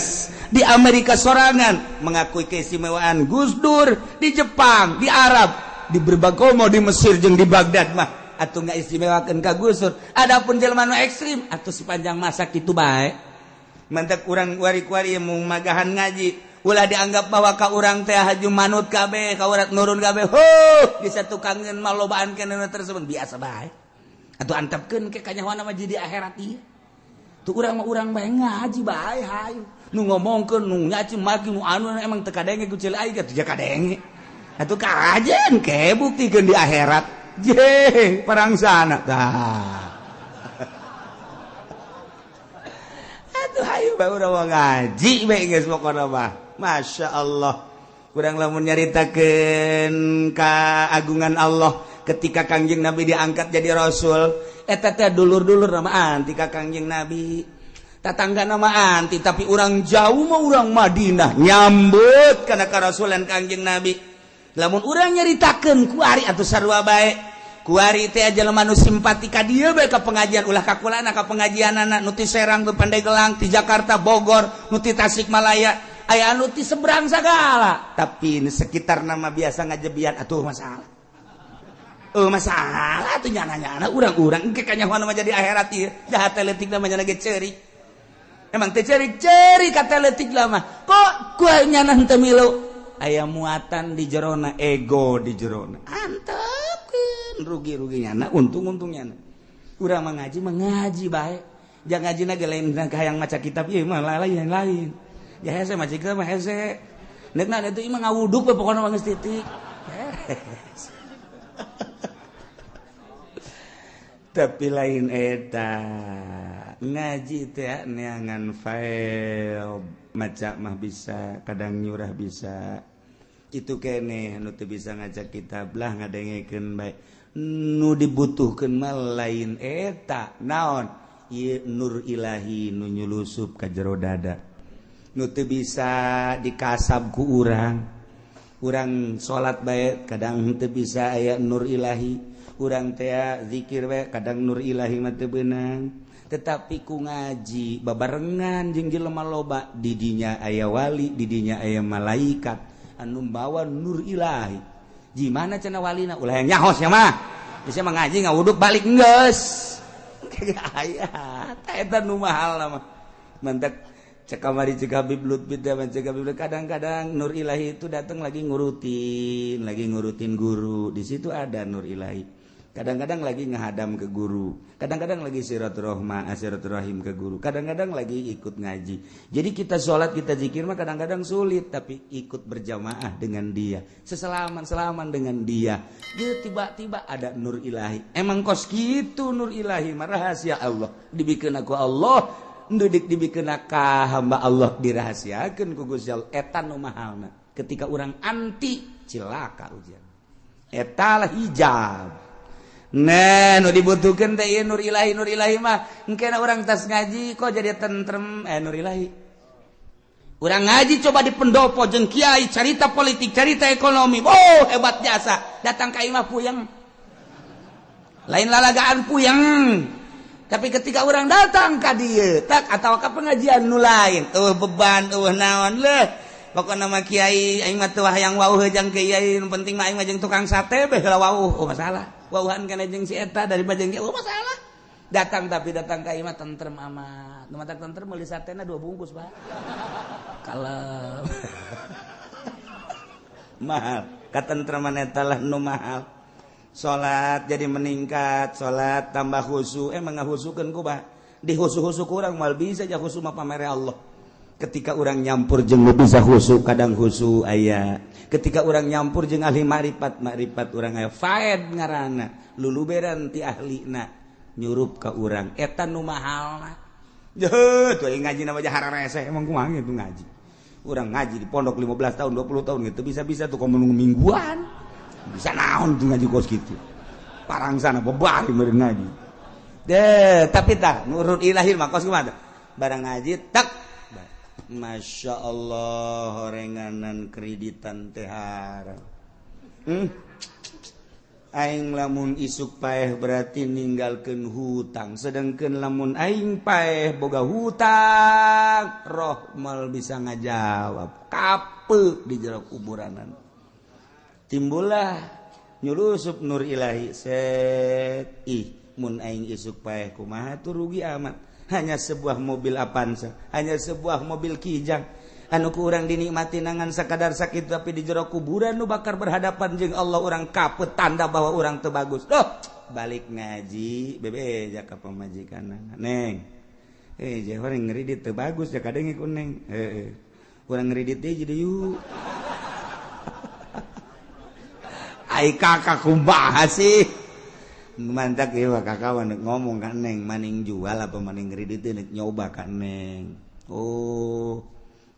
di Amerika sorangan mengakui keistimewaan Gus Dur, di Jepang, di Arab, di berbagai mau di Mesir jeung di Baghdad mah atuh nggak istimewakeun ka Gus Dur. Adapun jelema nu ekstrim atuh sepanjang masa kitu bae. Mantak urang kuari-kuari mau magahan ngaji, ulah dianggap bahwa ka urang teh haju manut kabeh, ka urang nurun kabeh. Huh, bisa tukangeun mah lobaan keneh tersebut biasa bae. Atuh antepkeun ke kanyahoana mah jadi akhirat ieu. Tuh urang mah urang bae ngaji bae hayu. Nu ngomongkeun nu nyaci maki nu anu emang teu kadenge ku ceuli aing teh kadenge. Atuh kajen ke buktikeun di akhirat. Je, perang sana tah. Atuh hayu bae urang mah ngaji bae geus pokona mah. Masya Allah. Kurang lamun nyaritakeun kaagungan Allah ketika Kangjeng Nabi diangkat jadi rasul. Eta teh dulur-dulur nama anti ka Kangjeng Nabi, tatangga nama anti, tapi urang jauh mah urang Madinah nyambut kana karasulan Kangjeng Nabi. Lamun urang nyaritakeun kuari atuh sarua bae. Kuari teh jelema nu simpati ka dieu bae ka pengajian ulah ka kulana ka pengajianana nu ti Serang nu Pandeglang ti Jakarta Bogor nu ti Tasikmalaya aya anu ti seberang sagala, tapi ini sekitar nama biasa ngajebian atuh masalah. Masalah tuh nyana-nyana urang-urang engke kanyahoana mah jadi akhirat ieu jahat leutik mah nyana ge ceurik. Emang teh ceurik-ceurik kata leutik mah. Kok kuah nyana henteu milu? Aya muatan di jerona, ego di jerona. Antepkeun rugi-rugi nyana, untung-untung nyana. Urang mah ngaji mah ngaji bae. Jangan ngajina ge lain hayang maca kitab ieu mah lain-lain. Ya hese maca kitab mah hese. Neukna itu mah ngawuduk we pokona mah geus titik. Tapi lain eta ngaji teh neangan file maca mah bisa kadang nyurah bisa itu kene nu teu bisa ngajak kitab lah ngadengekeun bae nu dibutuhkeun mah lain eta naon ieu nur ilahi nu nyulusup ka jero dada nu teu bisa dikasab ku urang. Urang salat bae kadang teu bisa aya nur ilahi. Urang teh zikir we kadang nur ilahi mah teu beunang, tetapi ku ngaji babarengan jeung jelema loba didinya aya wali, didinya aya malaikat. Anu bawa nur ilahi. Gimana cenah walina? Ulah yang nyahos ya mah. Bisa mah ngaji ngawuduk balik geus. Aya eta nu mahal mah. Mantak cek kamari cek Habib Lutfi dan cek Habib kadang-kadang nur ilahi itu datang lagi ngurutin guru. Di situ ada nur ilahi. Kadang-kadang lagi ngehadam ke guru, kadang-kadang lagi silaturahim ke guru, kadang-kadang lagi ikut ngaji. Jadi kita sholat, kita zikir mah kadang-kadang sulit, tapi ikut berjamaah dengan dia, seselaman-selaman dengan dia. Dia tiba-tiba ada nur ilahi. Emang kos gitu nur ilahi, mah rahasia Allah. Dibikin aku Allah, ndudik dibikin ka hamba Allah, dirahasiakeun ku Gusti Allah. Eta nu mahalna. Ketika orang anti cilaka ujian. Eta lah hijab. Nah, nu dibutuhkeun teh ieu nur ilahi mah. Engkena urang tas ngaji kok jadi tentrem nur ilahi. Urang ngaji coba di pendopo jeung kiai carita politik, carita ekonomi. Oh, hebat jasa. Datang ka imah puyeng. Lain lalagaan puyeng. Tapi ketika orang datang ka dieu, tak atawa ka pengajian nu lain, eueuh beban, eueuh naon leuh. Pokona mah kiai aing mah teu hayang wauh jeung kiai, nu penting mah aing mah jeung tukang sate beh heula wauh. Oh, masalah. Wauhan kana jeung si eta daripada jeung kiai, oh masalah. Datang tapi datang ka imah tentrem amat. Nu matak tentrem meuli satena 2 bungkus, Pak. Kalem. Mahal. Katentreman eta lah nu mahal. Salat jadi meningkat, salat tambah khusyuk, emang ngahusukeun ku bah. Di khusyuk-khusyuk urang moal bisa ja khusyuk mah pamere Allah. Ketika orang nyampur jeung nu bisa khusyuk, kadang khusyuk aya. Ketika orang nyampur jeung ahli makrifat, makrifat urang aya. Faed ngaranna, luluberan ti ahlina nyurup ka urang. Eta nu mahalna. Jeuh, tuh ngaji na mah hararese emang kumaha gitu ngaji. Urang ngaji di pondok 15 tahun, 20 tahun gitu bisa-bisa tuh komo nunggu mingguan. Bisa naon tuh ngaji kos gitu. Parangsana bebari meureun ngaji. Deh, tapi tah nurut ilahi mah kos kumaha? Barang ngaji tak Masya Allah horenganan kreditan teh haram. Aing lamun isuk paeh berarti ninggalkeun hutang, sedangkan lamun aing paeh boga hutang, roh mal bisa ngajawab kape di jero kuburanan. Timbullah nyulusup nur ilahi set ih mun aing isuk paeh kumaha tuh rugi amat. Hanya sebuah mobil Avanza, hanya sebuah mobil Kijang anu ku urang dinikmati nangan sakadar sakit, tapi di jero kuburan nu bakar berhadapan jeung Allah urang kapet tanda bahwa urang teu bagus. Duh, balik ngaji bebeja ka pamajikanna. Neng, jeh urang ngridit teu bagus ya kadenge ku neng. Heeh. Urang ngridit deui jadi yuk. Ai kakak kumaha sih? Mantak ieu kakak ngomong ka neng, maning jual apa maning ngridit deui nyoba ka neng. Oh,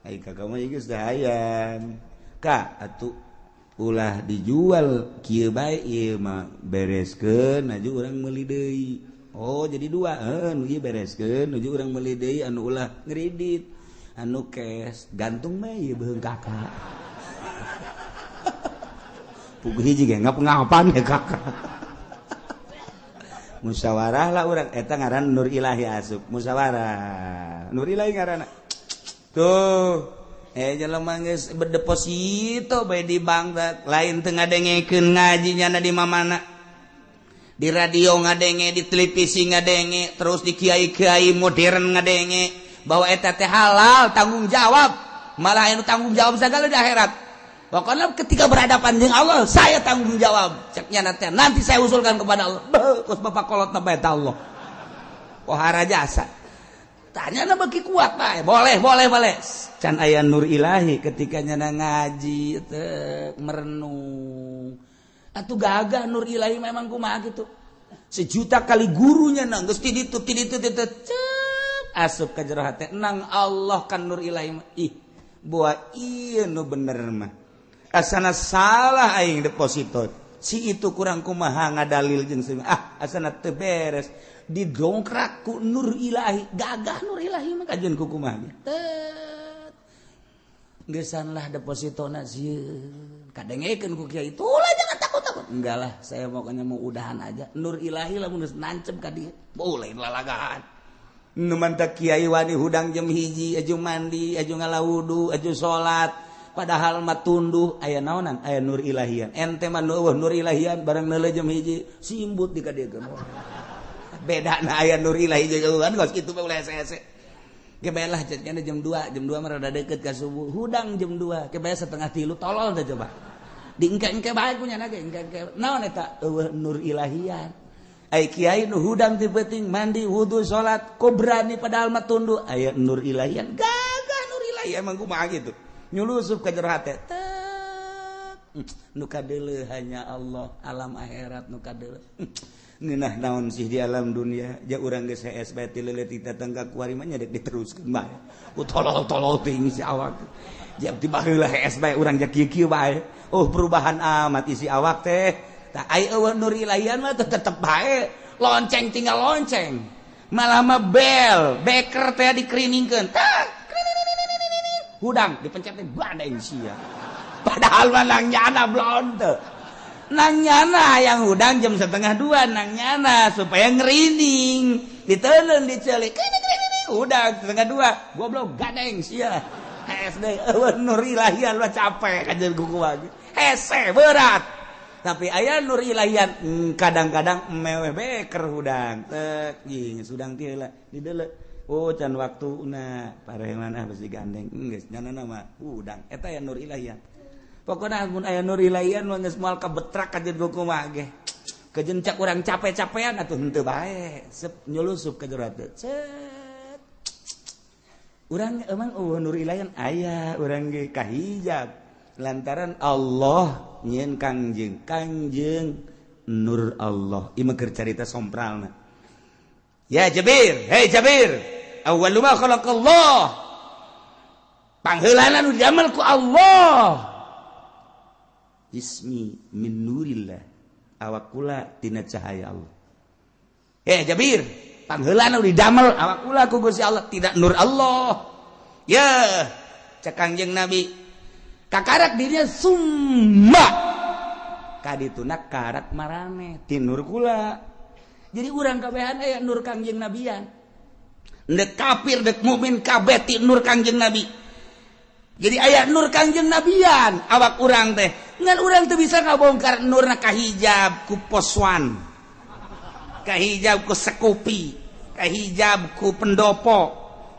ai kakak mah geus hayang. Ka atuh ulah dijual kieu bae ieu mah bereskeun aju urang meuli deui. Oh, jadi dua, heuh nu ieu bereskeun nuju urang meuli deui anu ulah ngridit. Anu cash gantung mah ieu beuheung kakak. Puguh hiji ge ngap-ngapan ya kakak. Musyawarah lah urang eta ngaran nur ilahi asup musyawarah. Nur ilahi ngaranna. Tuh, jelema geus berdeposito bae di bank lain teu ngadengekeun ngaji nyana di mamana. Di radio ngadenge, di televisi ngadenge, terus di kiai-kiai modern ngadenge bahwa eta teh halal, tanggung jawab. Malah anu tanggung jawab segala di akhirat. Pokoknya ketika berhadapan dengan Allah, saya tanggung jawab. Ceknya nanti saya usulkan kepada Allah. Beuh, kos bapak kolot na bae Allah. Pohara jasa. Tanya na beki kuat bae. Boleh, boleh, boleh. Can aya nur ilahi ketika nyana ngaji teu merenung. Atuh gagah nur ilahi memang kumaha gitu. Sejuta kali gurunya nang geus ti ditu ti ditu ti cep asup ka jero hate nang Allah kan nur ilahi mah. Ih, buah ieu nu bener mah. Asana salah aing deposito. Si itu kurang kumaha ngadalil jeung si ah asana teu beres didongkrak ku nur ilahi. Gagah nur ilahi mah kajeun ku kumaha. Tet. Geusan lah depositona sieun. Kadengekeun ku kiai itulah jangan takut-takut. Enggak lah, saya pokoknya mau udahan aja. Nur ilahi lamun geus nancep ka dieu. Boleh lalagaan. Nu mantak kiai wani hudang jam 1, aju mandi, aju ngalawudu, aju salat. Padahal mah tunduh, aya naonan, aya nur ilahian. Ente mah euweuh nur ilahian, barang neuleuh jam 1 simbut di kadiekeun. Beda na aya nur ilahi jeung kan kos kitu mah, ulah hese-hese. Ge bae lah jadinya jam 2, jam 2 mah rada deket ka subuh. Hudang jam 2, ge bae setengah tilu, tolol teh coba. Diengke-engke bae ku nyana ge, engke-engke. Naon eta? Euweuh nur ilahian. Ai kiai nu hudang ti peuting, mandi, wudu, salat, kok berani padahal mah tunduh, aya nur ilahian. Gagah nur ilahi emang kumaha gitu. Nyulusup ka jero hate. Tek. Nu kadeuleu hanya Allah, alam akhirat nu kadeuleu. Ngeunah naon sih di alam dunia? Ja urang geus hees bae ti leuleut datang ka kuari mah, nya dek diteruskeun bae. Ku tolol-tolol teuing si awak. Ja ti baheula hees bae urang, ja kieu-kieu bae. Oh, perubahan amat isi awak teh. Tah, ai euweuh nur ilahian mah tetep bae. Lonceng tinggal lonceng. Malah mah bel, beker teh dikriningkeun. Tah, hudang dipencet teh badeng sia. Padahal mah nang nyana blon teu. Nang nyana yang hudang jam 1.30 nang nyana supaya ngerining. Diteuleun dicelik. Hudang 1.30, goblok gadeng sia. SD euweuh nur ilahian mah capek kajeun kuku ge. Hese berat. Tapi aya nur ilahian, kadang-kadang meweh beker hudang. Tek, geus hudang ti heula dideuleu. Oh, can waktuna, pareman ah besi gandeng. Geus nyana mah hudang. Eta aya nur ilahian. Pokokna mun aya nur ilahian mah geus moal kabetrak kajeun kuku mah ge. Kejencak urang capek-capean atuh henteu bae. Sep nyulusup ka jero hate. Cet. Urang emang euweuh nur ilahian, aya urang ge kahijab. Lantaran Allah nyieun Kangjeng, Kangjeng nur Allah. Ieu mah keur carita sompralna. Ya Jabir, hei Jabir, awwalu ma khalaqallah. Pangheulana nu didamel ku Allah. Ismi min nurillah. Awak kula tina cahaya Allah. Hei Jabir, pangheulana nu didamel awak kula ku Gusti Allah tidak nur Allah. Ya, cek Kangjeng Nabi kakarak dirinya summa kadituna karak marane ti nur kula. Jadi urang kabehan aya nur Kangjeng Nabian. Dek kafir dek mukmin kabeh ti nur Kangjeng Nabi. Jadi aya nur Kangjeng Nabian awak urang teh. Ngan urang teu bisa ngabongkar nurna, kahijab ku poswan, kahijab ku sekupi, kahijab ku pendopo,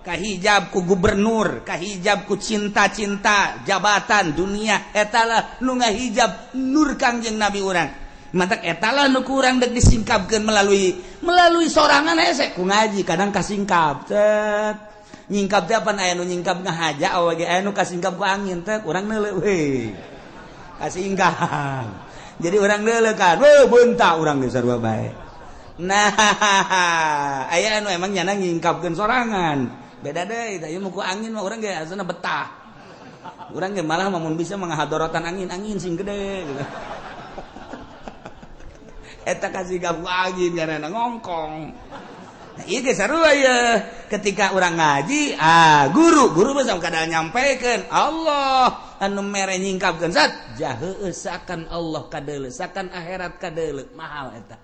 kahijab ku gubernur, kahijab ku cinta-cinta jabatan dunia. Etalah nu ngahijab nur Kangjeng Nabi urang. Matak etalah nu kurang dek disingkapkeun melalui melalui sorangan hese ku ngaji. Kadang kasingkap, cet, nyingkap teh apa? Aya nu nyingkap ngahaja awe ge, aya nu kasingkap ku angin teh, urang neuleuh we kasingkap. Jadi urang neuleuh kan, we beunta urang geus sarua bae. Nah, aya anu emang nyana nyingkapkeun sorangan, beda deui. Tah, ieu mah ku angin mah urang ge asana betah. Urang ge malah mun bisa menghadorotan angin, angin sing gede gitu. Eta kasingkap ku angin karena ngongkong. Nah, ieu ge sarua ye. Ketika urang ngaji, ah, guru guru mah kadang nyampaikan Allah anu mere nyingkapkeun zat jahe, seakan Allah kadeuleu, seakan akhirat kadeuleu, mahal eta.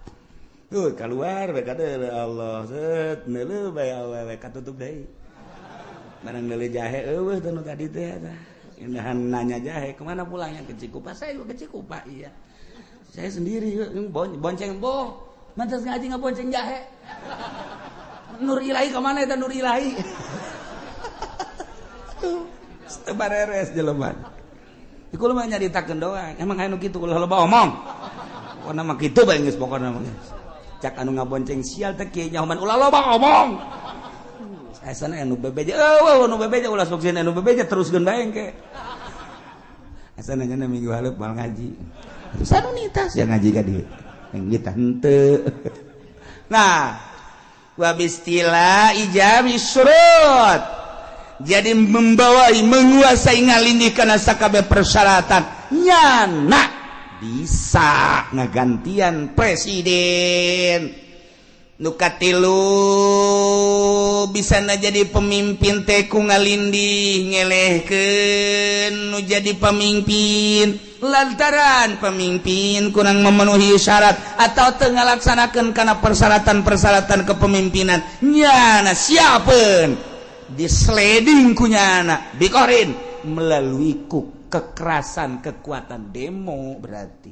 Tuh keluar bae kadeuleu Allah, set neuleuh bae awewe katutup deui. Barang neuleuh jahe euweuh teh nu tadi teh eta. Indahan nanya jahe kemana pulangnya, ke Cikupa. Saya juga ke Cikupa, iya. Saya sendiri bonceng boh. Mantas ngaji ngabonceng jahe. Nur ilahi kemana eta nur ilahi? Teu bareres jelema. Iku mah nyaritakeun doang. Emang aya nu kitu, ulah loba omong. Pokona mah kitu bae geus, pokona mah. Cak anu ngabonceng, sial teh kieu nyahoman ulah loba omong. Asana anu bebeja, eueuh anu bebeja ulah sok anu bebeja teruskeun bae engke. Asana nya minggu hareup moal ngaji. Terus anu nitas ya ngaji ka dieu. Yang kita henteu. Nah, wa bistila ijabi surut. Jadi membawai, menguasai, ngalindih kana sakabeh persyaratan. Nyana bisa ngagantian presiden. Nu katilu, bisa na jadi pemimpin teh ku ngalindih ngelehkeun nu jadi pemimpin lantaran pemimpin kurang memenuhi syarat atau teu ngalaksanakeun kana persyaratan-persyaratan kepemimpinan, nyana siapeun disleding ku nyana bikorin melalui kuk. Kekerasan, kekuatan demo berarti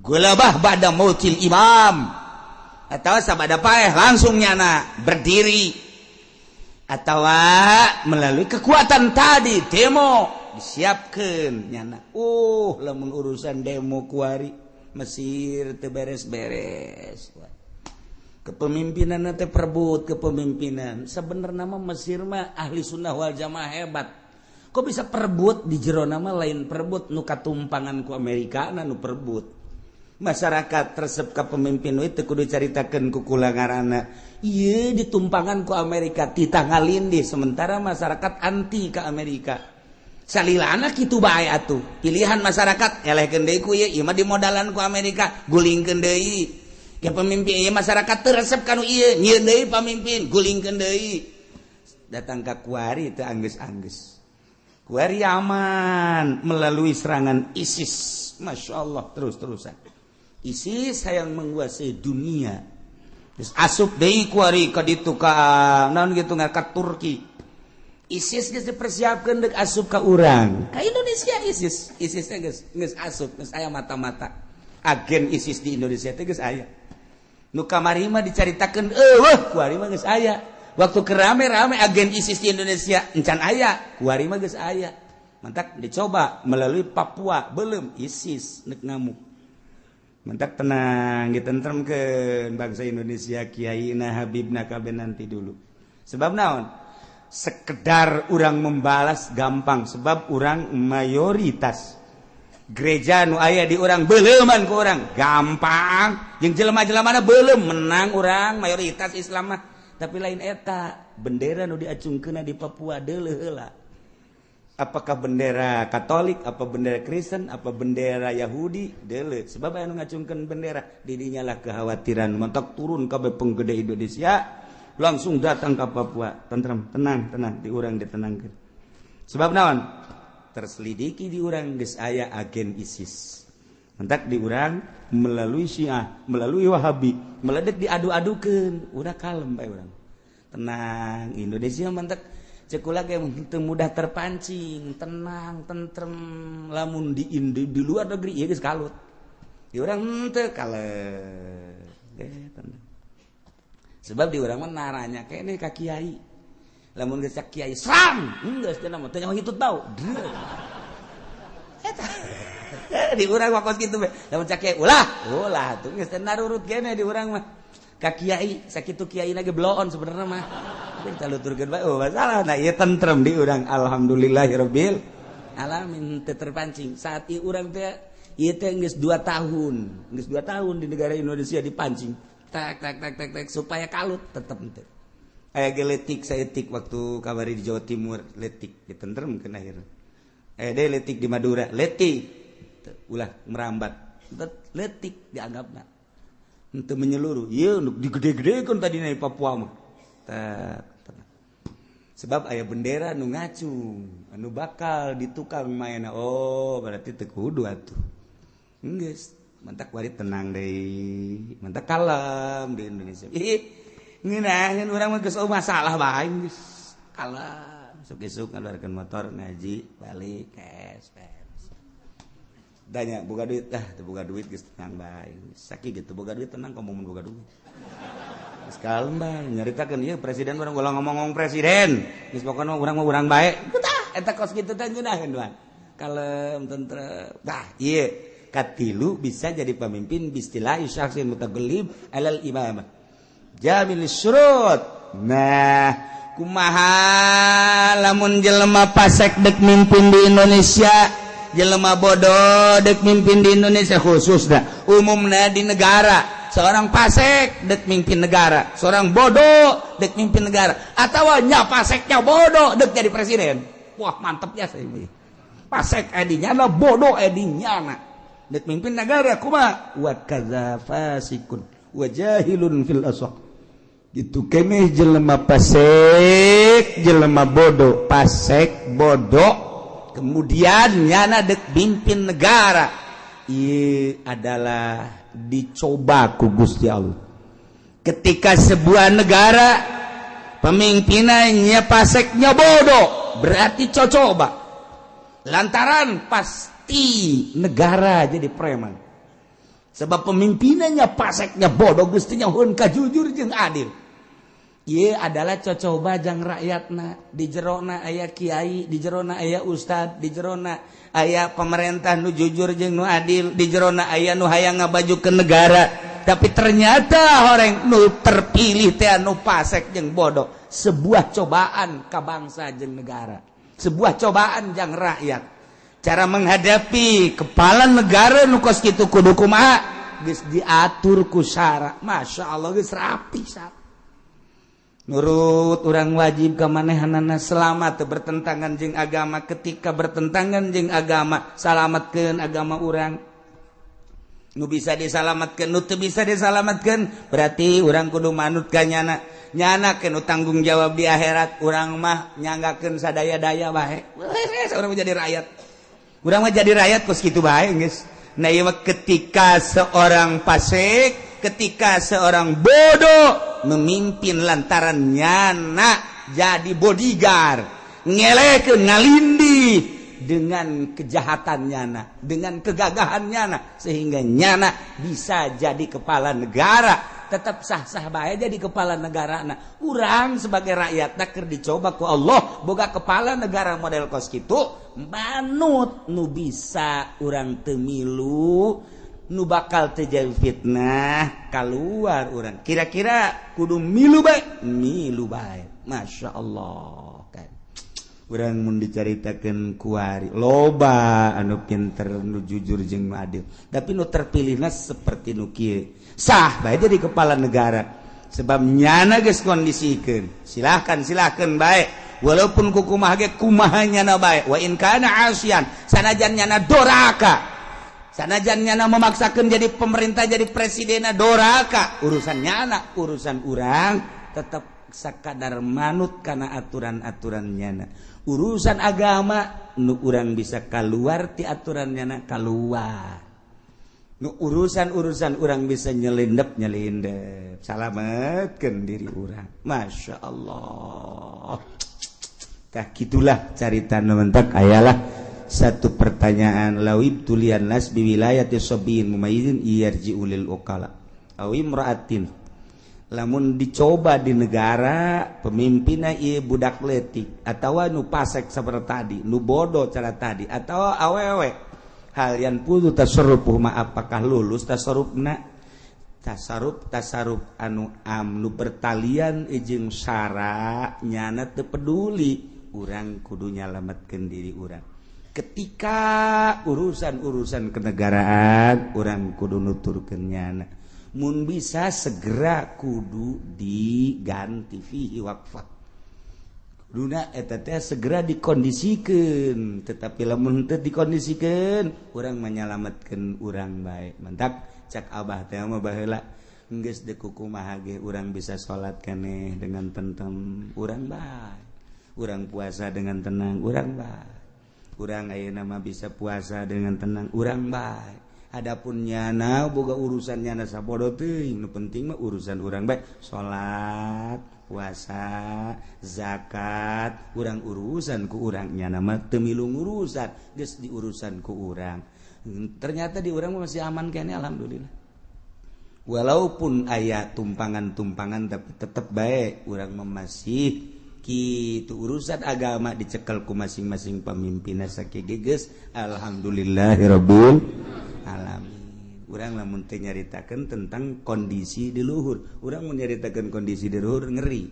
gulabah ba'da mautil imam atau sabada paeh langsung nyana berdiri atau melalui kekuatan tadi demo disiapkan nyana. Lamun urusan demo kuari Mesir teu beres-beres kepemimpinan teh, perebut kepemimpinan. Sebenarnya mah Mesir mah ahli sunnah wal jamaah hebat, kok bisa perebut di jero nama? Lain perebut nu katumpangan ku Amerika, nu perebut masyarakat resep ka pemimpin itu. Kudu caritakeun ku kula ngaranna ieu ditumpangan ku Amerika, titah ngalindih, sementara masyarakat anti ke Amerika. Salilana kitu bae atuh, pilihan masyarakat elehkeun deui ku ieu, ieu mah dimodalan ku Amerika, gulingkeun deui. Ya pemimpin ieu masyarakat teu resep kanu ieu, nyieun deui pamimpin, gulingkeun deui. Datang ka kuari teu anggeus-anggeus. Kuari aman melalui serangan ISIS. Masya Allah, terus-terusan ISIS yang menguasai dunia. Terus asup deui kuari ka ditu, ka naon gitu, ka Turki. ISIS geus dipersiapkeun deuk asup ka urang, ka Indonesia. ISIS ISIS teh geus geus asup, geus aya mata-mata agen ISIS di Indonesia teh geus aya. Nu kamari mah dicaritakeun euweuh, kuari mah geus aya. Waktu kerame-rame agen ISIS di Indonesia encan aya, kuari mah geus aya. Mantak dicoba melalui Papua, belum ISIS nek ngamuk. Mantak tenang, ditentremkeun bangsa Indonesia, kiai na, habibna, kabeh nanti dulu. Sebab naon? Sekedar orang membalas gampang, sebab orang mayoritas. Gereja nu aya di orang beleuman ku orang gampang, jeung jelema-jelema belum menang, orang mayoritas Islam mah. Tapi lain eta bendera nu diacungkeun di Papua, deuleuh heula apakah bendera Katolik, apa bendera Kristen, apa bendera Yahudi, deuleuh, sebab anu ngacungkeun bendera. Didinya lah kekhawatiran, mantak turun kabeh penggede Indonesia langsung datang ke Papua. Tentrem, tenang, tenang, di urang ditenangkeun. Sebab naon? Terselidiki di urang geus aya agen ISIS. Mentak di urang melalui Syiah, melalui Wahabi, meledek, diadu-adukeun, udah kalem bae urang, tenang Indonesia. Mantak cek kula ge teu mudah terpancing, tenang, tentrem. Lamun di luar negeri ieu geus kalut, di urang henteu, kalem tenang, sebab di urang mah naranya kene ka kiai. Lamun geus kiai serang, geus teh mah teu nyaho hitut bau. Eta di urang mah kos kitu be. Lamun cak kiai ulah, ulah tuh geus teh narurut kene di urang mah ka kiai. Sakitu kiai ge bloon sebenarnya mah, tapi kita luturkeun bae, oh masalah. Nah, ieu tentrem di urang, alhamdulillahirabbil alamin, teu terpancing. Saat ieu urang teh ieu teh geus 2 tahun, geus 2 tahun di negara Indonesia dipancing tak tak tak tak tak supaya kalut, tetep henteu. Aya ge letik saeutik waktu kabari di Jawa Timur, letik ditentremkeun akhirna. Aya deui letik di Madura, letik ulah merambat, letik dianggapna henteu menyeluruh. Ieu nu digede-gedekeun tadina di Papua mah. Sebab aya bendera nu ngacung anu bakal ditukang maena, oh berarti teu kudu atuh. Geus mantak wari tenang deui, mantak kalem di Indonesia. Ih, ngeunaheun urang mah, geus masalah bae, geus kalem. Isuk-isuk ngaluarkeun motor, ngaji, balik, cash tanya boga duit, ah teu boga duit, geus tenang bae. Sakieu gitu boga duit tenang, komo mun boga duit geus kalem bae. Nyaritakeun ieu presiden urang, ulah ngomong-ngomong presiden, geus pokona urang mah urang bae. Tah eta kos kitu teh ngeunaheun doang, kalem, tentrem. Tah ieu katilu, bisa jadi pemimpin bistila'i syakhsin mutagallib alal imamah jamil syurut. Nah, kumaha lamun jelema pasek dek mimpin di Indonesia, jelema bodoh dek mimpin di Indonesia khususnya, umumnya di negara, seorang pasek dek mimpin negara, seorang bodoh dek mimpin negara, atau nya paseknya bodoh dek jadi presiden? Wah, mantep ya. Saya pasek edinya lah, bodoh edinya na dek mimpin negara, kumaha? Wa kadza fasikun wa jahilun fil asah. Gitu keneh jelema pasek, jelema bodoh, pasek bodoh kemudian nyana dek mimpin negara, ieu adalah dicoba ku Gusti Allah. Ketika sebuah negara pemimpinannya paseknya bodoh, berarti cocoba. Lantaran pasti negara jadi preman. Sebab pemimpinannya paseknya bodoh, gustinya hun kajujur jeung adil. Ieu adalah cocoba jang rakyatna. Di jerona aya kiai, di jerona aya ustad, di jerona aya pemerintah nu jujur jeung nu adil, di jerona aya nu hayang ngabaju ke negara. Tapi ternyata orang nu terpilih teh anu pasek jeung bodoh. Sebuah cobaan ka bangsa jeung negara, sebuah cobaan jang rakyat. Cara menghadapi kepala negara nu kos kitu kudu kumaha? Geus diatur ku syara. Masya Allah, geus rapi sar. Nurut urang wajib ka manehanana selama teu bertentangan jeung agama. Ketika bertentangan jeung agama, salamatkeun agama urang. Nu bisa disalamatkeun, nu teu bisa disalamatkeun berarti urang kudu manut ka nyana. Nyana nu tanggung jawab di akhirat, urang mah nyanggakeun sadaya-daya bae. Urang mah jadi rakyat, urang mah jadi rakyat kos kitu bae geus. Nah, ieu mah ketika seorang fasik, ketika seorang bodoh memimpin lantaran nyana jadi bodyguard, ngelekeun, ngalindih dengan kejahatan nyana, dengan kegagahan nyana, sehingga nyana bisa jadi kepala negara. Tetap sah-sah bae jadi kepala negara. Nah, urang sebagai rakyat keur dicoba ku Allah boga kepala negara model kos kitu, manut. Nu bisa urang teu milu, nu bakal terjadi fitnah keluar urang kira-kira kudu milu bae, milu bae. Masya Allah kan urang mun dicaritakeun kuari loba anu pinter, nu jujur jeung nu adil, tapi nu terpilihna seperti nu kieu. Sah bae jadi kepala negara sebab nyana geus kondisikeun. Silahkan, silahkan bae, walaupun kukumaha ge kumaha nyana bae. Wa in kana asian, sanajan nyana doraka, sanajan nyana memaksakan jadi pemerintah, jadi presiden doraka, urusan nyana. Urusan urang tetap sakadar manut karena aturan-aturan nyana. Urusan agama nu urang bisa keluar ti aturan nyana, keluar. Nu urusan-urusan urang bisa nyelindep, nyelindep, salametkeun diri urang. Masya Allah. Tah, gitulah carita nu mentak ayalah satu pertanyaan, lawib tulian nas biwilayati sabiyin mumayyizin yarji'u lil uqala aw imra'atin. Lamun dicoba di negara pemimpinna ieu budak letik atawa nu pasek seperti tadi, nu bodoh cara tadi, atau awewe, hal yanfudzu tasarrufuh ma, apakah lulus tasarrufna? Tasarruf, tasarruf anu am, nu bertalian jeung syara, nyana teu peduli. Urang kudu nyalametkeun diri urang. Ketika urusan-urusan kenegaraan, urang kudu nuturkeun nyana. Mun bisa segera kudu diganti. Fihi waqfah, kuduna eta teh segera dikondisikeun. Tetapi lamun teu dikondisikeun, urang menyelamatkeun urang bae. Mentak cak abah teh mah baheula, geus deuk kumaha ge urang bisa salat keneh dengan tentrem, urang bae. Urang puasa dengan tenang, urang bae. Urang ayeuna mah bisa puasa dengan tenang, urang bae. Adapun nyana boga urusan nyana sabodo teuing, nu penting mah urusan urang bae. Salat, puasa, zakat, urang urusan ku urang. Nyana mah teu milu ngurusan, geus diurusan ku urang. Ternyata di urang masih aman keneh, alhamdulillah. Walaupun aya tumpangan-tumpangan, tapi tetep bae urang mah masih kitu. Urusan agama dicekel ku masing-masing pemimpinna sakieu geus, alhamdulillahirabbil alamin. Urang lamun teu nyaritakeun tentang kondisi di luhur, urang mun nyaritakeun kondisi di luhur ngeri.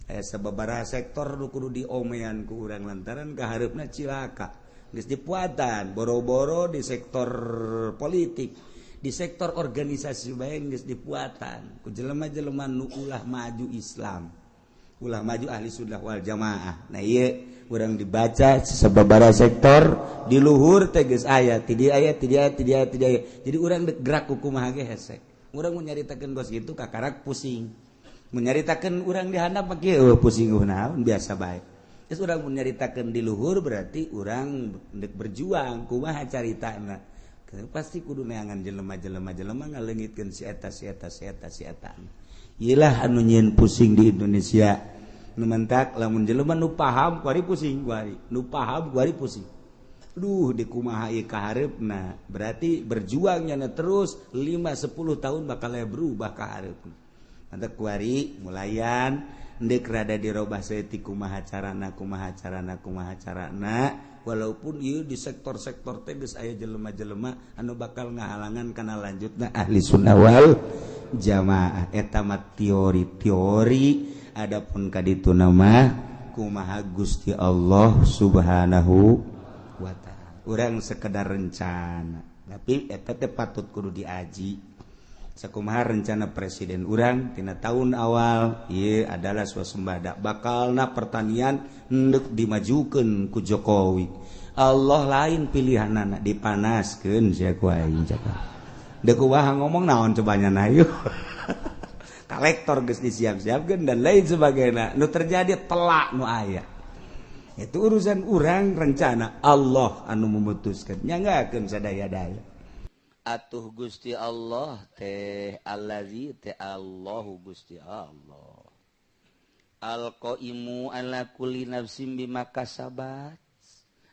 Aya sababaraha sektor nu kudu diomean ku urang lantaran kahareupna cilaka. Geus dipuatan boro-boro di sektor politik, di sektor organisasi bae geus dipuatan ku jelema-jelema nu ulah maju Islam, ulah maju ahli sunnah wal jamaah. Nah, ieu urang dibaca sababaraha sektor di luhur teh geus aya ti dieu, aya ti dieu, ti dieu, ti dieu. Jadi urang dek gerak ku kumaha ge hese. Urang mun nyaritakeun kos kitu kakarak pusing. Mun nyaritakeun urang di handap mah kieu, pusing naon, biasa bae. Terus urang mun nyaritakeun di luhur berarti urang dek berjuang kumaha caritana, pasti kudu neangan jelema-jelema, jelema ngaleungitkeun si eta, si eta, si eta, si eta. Iyalah anu nyieun pusing di Indonesia. Nu mentak lamun jelema nu paham kuari pusing, kuari nu paham kuari pusing. Duh di kumaha ieu kahareupna, berarti berjuangnya na terus 5 10 tahun bakal berubah kahareupna. Mantap kuari mulayan ndek rada dirobah saeutik, kumaha carana, kumaha carana, kumaha carana, walaupun ieu di sektor-sektor teh geus aya jelema-jelema anu bakal ngahalangan kana lanjutna Ahli Sunnah wal Jamaah. Eta mah teori-teori. Adapun kaditu nama kumaha Gusti Allah Subhanahu wa Ta'ala, urang sekedar rencana, tapi eta teh patut kudu diaji. Sakumaha rencana presiden urang tina tahun awal ieu adalah swasembada, bakalna pertanian endek dimajukeun ku Jokowi. Allah lain pilihanana, dipanaskeun sia ku aing cakap. Deuk kumaha ngomong naon cobanya na yeuh. Kolektor geus disiap-siapkeun dan lain sebagainya. Nu terjadi telak nu aya. Itu urusan urang rencana, Allah anu memutuskan, nyanggakeun sadaya-daya. Atuh Gusti Allah teh allazi teh Allahu Gusti Allah Al-qaimu ala kulli nafsin bima kasabat,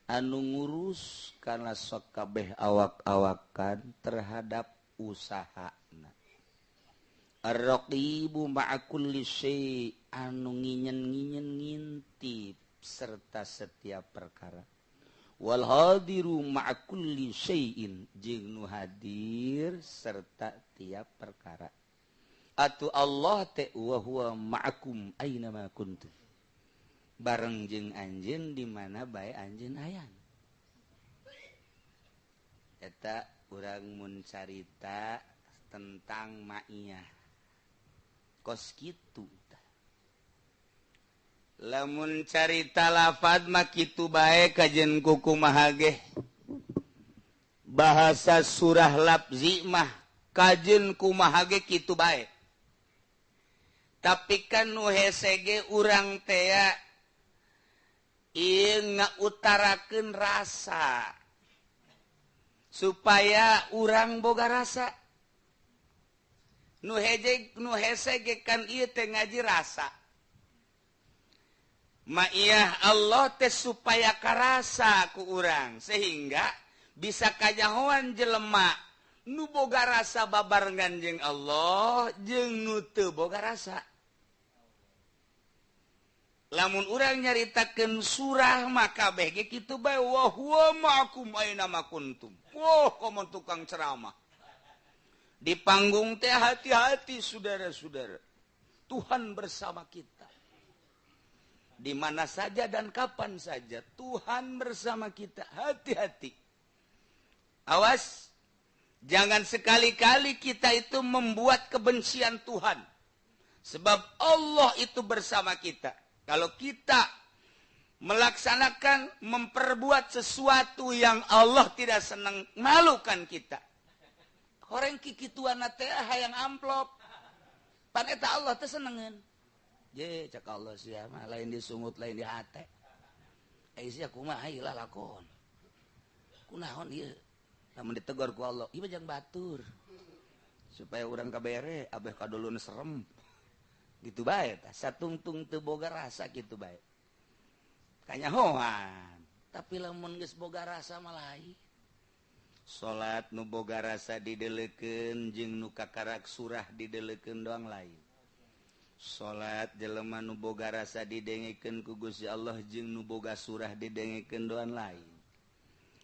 anu ngurus kana sakabeh awak-awakan terhadap usahana. Ar-raqibu ma'a kulli syai', anu nginyen-nginyen ngintip serta setiap perkara. Wal hadiru ma'a kulli syai'in, jeung nu hadir serta tiap perkara. Atuh Allah teh wa huwa ma'akum aina ma kuntum, bareng jeung anjeun di mana bae anjeun aya. Eta urang mun carita tentang ma'iyah kos kitu. Lamun carita lafad mah kitu bae, kajen kumaha ge bahasa surah lafzi mah kajen kumaha ge kitu bae, tapi kan nu hese ge urang tea ieu ngautarakeun rasa supaya urang boga rasa. Nu heje nu hese ge kan ieu teh ngaji rasa Ma'iyah Allah teh supaya karasa ku urang, sehingga bisa kanyahoan jelema nu boga rasa babarengan jeung Allah jeung nu teu boga rasa. Lamun urang nyaritakeun surah maka kabeh ge kitu bae, wa huwa ma'akum aina ma kuntum. Wah, komo tukang ceramah di panggung teh, hati-hati saudara-saudara, Tuhan bersama kita di mana saja dan kapan saja. Tuhan bersama kita. Hati-hati. Awas, jangan sekali-kali kita itu membuat kebencian Tuhan. Sebab Allah itu bersama kita. Kalau kita melaksanakan, memperbuat sesuatu yang Allah tidak senang, malukan kita. Orang kikituan teh hayang amplop. Pan eta Allah teh senengeun. Je cak Allah sia mah lain disungut lain di hate. Eh sia kumaha ieu lakon. Kunaon ieu? Lamun ditegur ku Allah, ieu jang batur. Supaya urang kabere abeh kadulun serem. Gitu bae tah, satungtung teu boga rasa kitu bae. Kanyahoan. Tapi lamun geus boga rasa mah lain. Salat nu boga rasa didelekeun jeung nu kakarak surah didelekeun doang lain. Salat jelema nu boga rasa didengekeun ku Gusti Allah jeung nu boga surah didengekeun doang lain.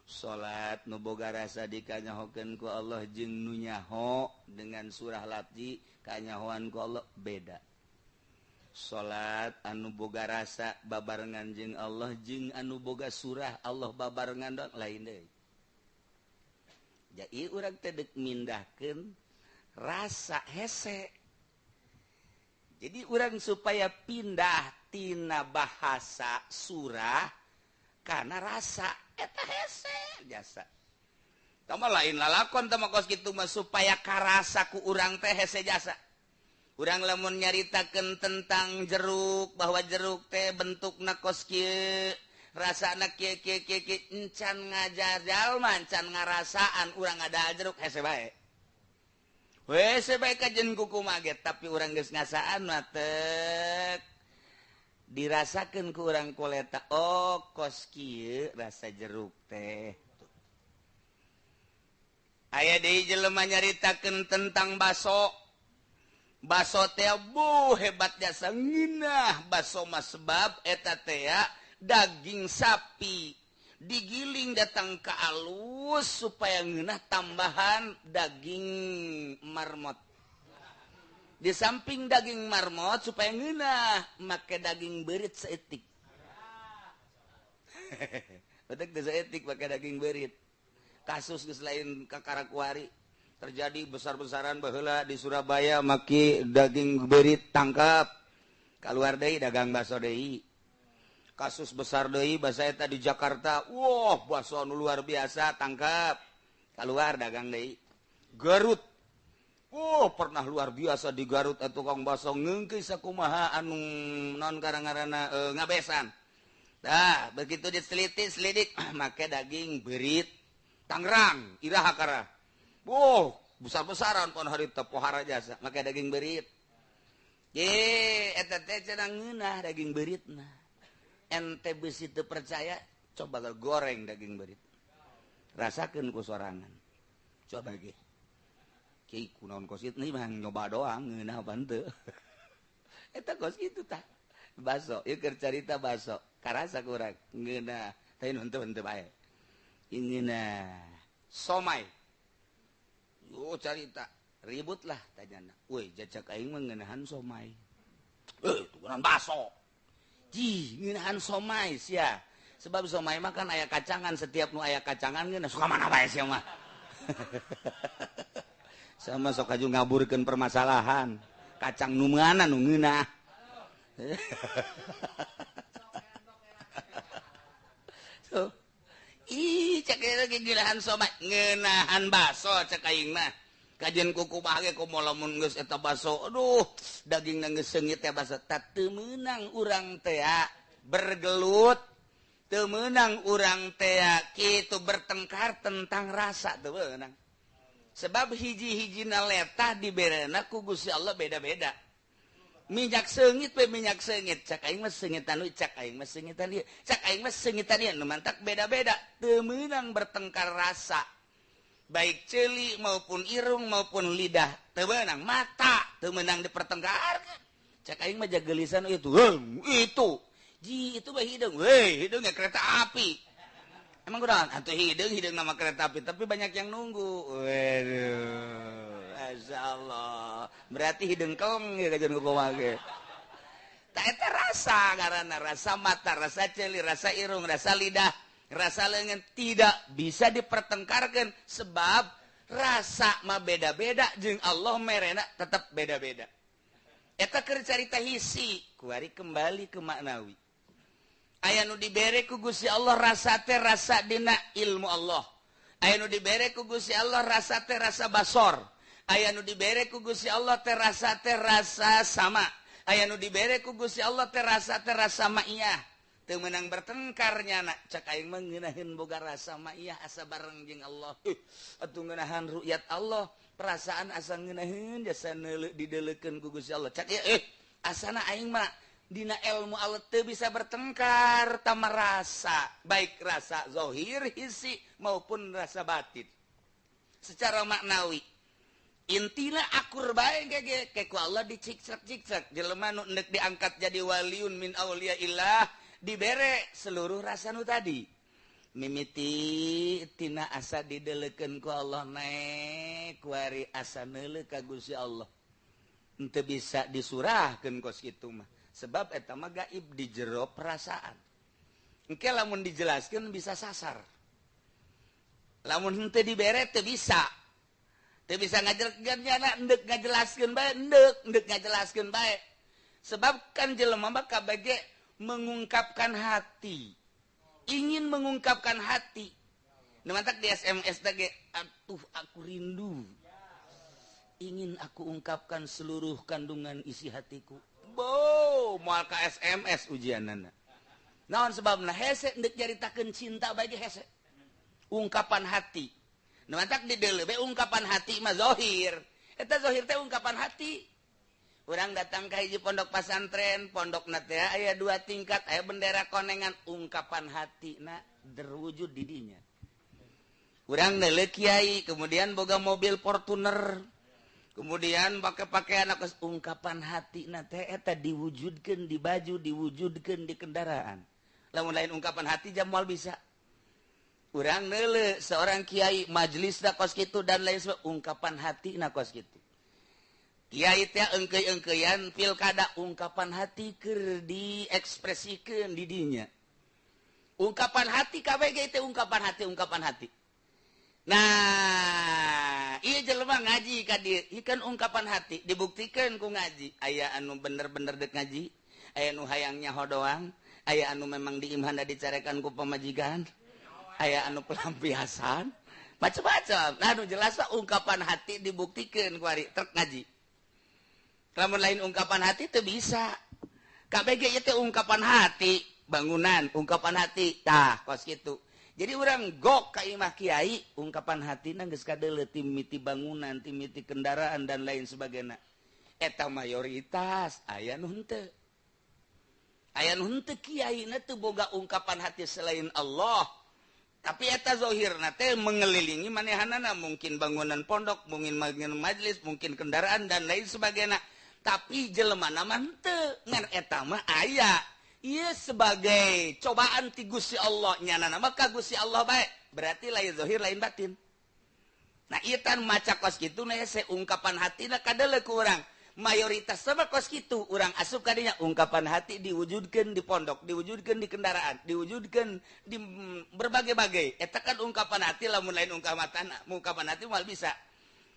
Salat nu boga rasa dikanyahokeun ku Allah jeung nu nyaho dengan surah lafzi kanyahoan ku Allah beda. Salat anu boga rasa babarengan jeung Allah jeung anu boga surah Allah babarengan doang lain deui. Jadi urang teh deuk mindahkeun rasa hese. Jadi urang supaya pindah tina bahasa surah karena rasa eta hese jasa. Tama lain lalakon tama kos kitu mah, supaya karasa ku urang teh hese jasa. Urang lamun nyaritakeun tentang jeruk, bahwa jeruk teh bentukna kos kieu, rasana kieu kieu kieu kieu, encan ngajar jalma, encan ngarasaan urang ada jeruk hese bae. Hese bae kajen kumaha ge, tapi urang geus ngasaan mah tek Dirasakeun ku urang koleta, oh kos kieu rasa jeruk teh. Aya deui jelema nyaritakeun tentang baso. Baso teh bu hebat jasa ngeunah baso mah sebab eta teh daging sapi digiling datang ke alus supaya ngeunah tambahan daging marmot. Di samping daging marmot supaya ngeunah make daging beurit saeutik. Betek teu saeutik make daging beurit. Kasus geus lain kakarakuari terjadi besar-besaran baheula di Surabaya make daging beurit tangkap. Kaluar deui dagang baso deui. Kasus besar deui basa eta di Jakarta. Wah, baso nu luar biasa tangkap. Kaluar dagang deui. Garut. Oh, pernah luar biasa di Garut atuh tukang baso ngeungkeun sakumaha anu non karang-karana ngabesan. Tah, begitu diteliti selidik make daging beurit Tangerang, iraha kara. Wah, besar-besaran pon harita pohara jasa make daging beurit. Ye, eta teh cenah ngeunah daging beuritna. Ente beusi teu percaya, coba goreng daging beurit. Rasakeun ku sorangan. Coba ge. Kiai kunaon kos kitu mah nyoba doang ngeunah apa henteu. Eta kos kitu tah. Baso, ieu keur carita baso. Karasa kurang ngeunah, tapi henteu henteu bae. Ngeunah. Somai. Oh carita, ributlah tanyana. Woi, jajak aing mah ngeunahan somai. Tukuran baso. Jih, ngeunahan somai sia. Sebab somai mah kan aya kacangan, setiap nu aya kacangan ngeunah suka mana bae sia mah. Sama sok aju ngaburkeun permasalahan. Kacang nu meunana nu ngeunah. So, ih cek lagi ngeunahan somai, ngeunahan baso cek aing mah. Kajian kuku bahagia komo lamun geus eta baso, aduh dagingna geus seungit teh baso. Ta teu meunang urang teh bergelut, teu meunang urang teh kitu bertengkar tentang rasa teu meunang. Sebab hiji-hijina letah diberena ku Gusti Allah beda-beda. Minyak seungit we minyak seungit, cak aing mah seungitan we, cak aing mah seungitan ieu, cak aing mah seungitan ieu, nu mantak beda-beda, teu meunang bertengkar rasa. Baik ceuli maupun irung maupun lidah, teu meunang mata, teu meunang dipertengkarkeun. Cak aing mah jagelisan itu, itu. Ji itu mah hideung, weh hideungnya kereta api. Emang kurang atuh hideung hideung nama kereta api, tapi banyak yang nunggu. Waduh, masyaallah. Berarti hideung keleng ya kajian kumaha ge. Ta eta rasa ngaranna rasa mata, rasa ceuli, rasa irung, rasa lidah, rasa leungeun tidak bisa dipertengkarkan sebab rasa mah beda-beda jeung Allah merena tetap beda-beda. Eta keur carita hisi, kuari kembali ke maknawi. Aya nu dibere ku Gusti Allah rasa teh rasa dina ilmu Allah. Aya nu dibere ku Gusti Allah rasa teh rasa basor. Aya nu dibere ku Gusti Allah teh rasa sama. Aya nu dibere ku Gusti Allah teh rasa ma'iyah. Teu meunang bertengkar nyana, cak aing mah ngeunaheun boga rasa ma'iyah asa bareng jeung Allah. Atuh ngeunahan ru'yat Allah, perasaan asa ngeunaheun jasa neuleuh dideleukeun ku Gusti Allah. Cak ieu asana aing mah dina ilmu Allah teu bisa bertengkar tama rasa, baik rasa zahir hisi maupun rasa batin. Secara maknawi intina akur bae ge ke ku Allah dicikcak-cikcak jelema nu endek diangkat jadi waliun min auliyaillah dibere seluruh rasa nu tadi. Mimiti tina asa dideleukeun ku Allah naek kuari asa neuleuh ka Gusti Allah. Henteu bisa disurahkeun kos kitu mah. Sebab eta mah gaib di jero perasaan. Engke lamun dijelaskeun bisa sasar. Lamun henteu dibere teu bisa. Teu bisa ngajelaskeun nyana endek ngajelaskeun bae, endek ngajelaskeun bae. Sebab kan jelema mah kabeh mengungkapkan hati. Ingin mengungkapkan hati. Nu mantak di SMS teh ge, atuh aku rindu. Ingin aku ungkapkan seluruh kandungan isi hatiku. Bo, moal ka SMS ujianana. Naon sebabna hese endek nyaritakeun cinta bae ge hese. Ungkapan hati. Nu mantak di deuleu bae ungkapan hati mah zahir. Eta zahir teh ungkapan hati. Urang datang ka hiji pondok pasantren, pondok teh aya dua tingkat, aya bendera konengan, ungkapan hati na terwujud di dinya. Urang neuleuh kiai, kemudian boga mobil Fortuner, kemudian pakai pakaian aku, ungkapan hati na teh eta diwujudkan di baju, diwujudkan di kendaraan. Lamun lain ungkapan hati jam moal bisa. Urang neuleuh seorang kiai, majelis kos kitu dan lain sebagainya, ungkapan hati na kos kitu. Kiai teh engkei-engkeian pilkada, ungkapan hati keur diekspresikeun di dinya. Ungkapan hati KBG itu ungkapan hati, ungkapan hati. Nah, iya jelema ngaji ka dieu, ieu kan ungkapan hati dibuktikan ku ngaji. Aya anu bener-bener dek ngaji, aya anu hayang nyaho doang, aya anu memang diimhana dicarekan ku pamajikan, aya anu pelampiasan, macam-macam. Nah, anu jelas ungkapan hati dibuktikan ku ari trek ngaji. Lamun lain ungkapan hati teu bisa. KBG itu ungkapan hati, bangunan ungkapan hati, tah kos kitu. Jadi orang gok ka imah kiai, ungkapan hati geus kadeuleu timiti bangunan, timiti kendaraan dan lain sebagainya. Eta mayoritas. Aya nu henteu, aya nu henteu, kiai na teu boga ungkapan hati selain Allah, tapi eta zohirna teh mengelilingi manehanana, mungkin bangunan pondok, mungkin bangunan majelis, mungkin kendaraan dan lain sebagainya, tapi jelema mah henteu. Ngan eta mah aya. Ieu sebagai cobaan ti Gusti Allah, nyana nama ka Gusti Allah bae, berarti lain zohir, lain batin. Nah, ieu tan maca kos kitu na hese ungkapan hatina kadeuleu ku urang. Mayoritas sama kos kitu, urang asup kadinya, ungkapan hati diwujudkan di pondok, diwujudkan di kendaraan, diwujudkan di berbagai-bagai. Eta kan ungkapan hati. Lamun lain ungkapan ungkapan hati moal bisa.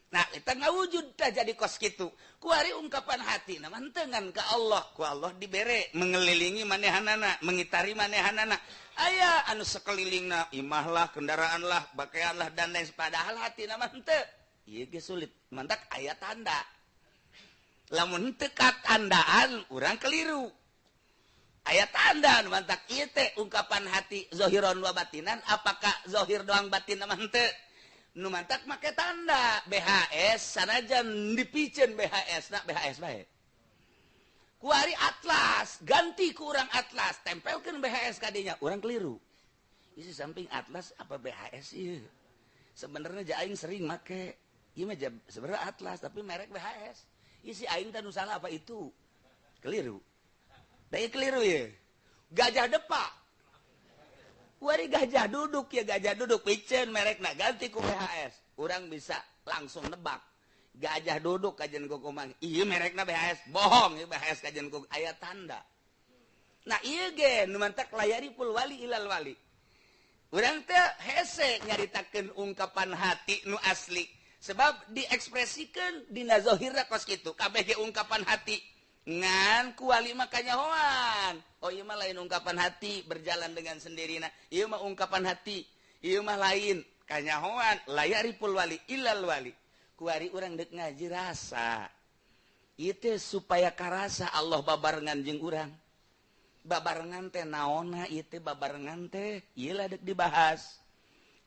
Nah, eta ngawujud tah jadi kos kitu. Kuari ungkapan hati nah mantengan ke Allah, ku Allah dibere mengelilingi manehanana, mengitari manehanana. Aya anu sekelilingna imah lah, kendaraan lah, pakaian lah, dan lain, padahal hati mah henteu. Ieu ge sulit. Mantak aya tanda. Lamun henteu katandaan urang keliru. Aya tanda nu mantak ieu teh ungkapan hati zohiron wa batinan, apakah zohir doang, batin mah henteu? Nu mantak make tanda BHS, sanajan dipiceun BHS na BHS bae. Kuari atlas ganti ku urang atlas, tempelkeun BHS kadinya, urang keliru. Isi samping atlas apa BHS ieu? Sebenarnya aing sering make ieu mah sebenarnya atlas tapi merek BHS. Isi aing teh nu salah apa itu? Keliru. Da keliru ya. Gajah depak. Kuari gajah duduk ya, gajah duduk piceun merek na ganti ku BHS. Urang bisa langsung nebak. Gajah duduk kajian ku kumang. Iya merekna BHS, bohong ieu BHS kajian ku aya tanda. Nah, ieu ge nu mantak la ya'riful wali ilal wali. Urang teh hese nyaritakeun ungkapan hati nu asli. Sebab diekspresikan dina zahirna kos kitu. Kabeh ge ungkapan hati. Ngan ku wali mah kanyahoan. Oh, ieu mah lain ungkapan hati berjalan dengan sendirinya. Ieu mah ungkapan hati. Ieu mah lain kanyahoan. La ya'riful wali illal wali. Kuari urang dek ngaji rasa. Ieu teh supaya karasa Allah babarengan jeung urang. Babarengan teh naonna ieu teh, babarengan teh ieu lah dek dibahas.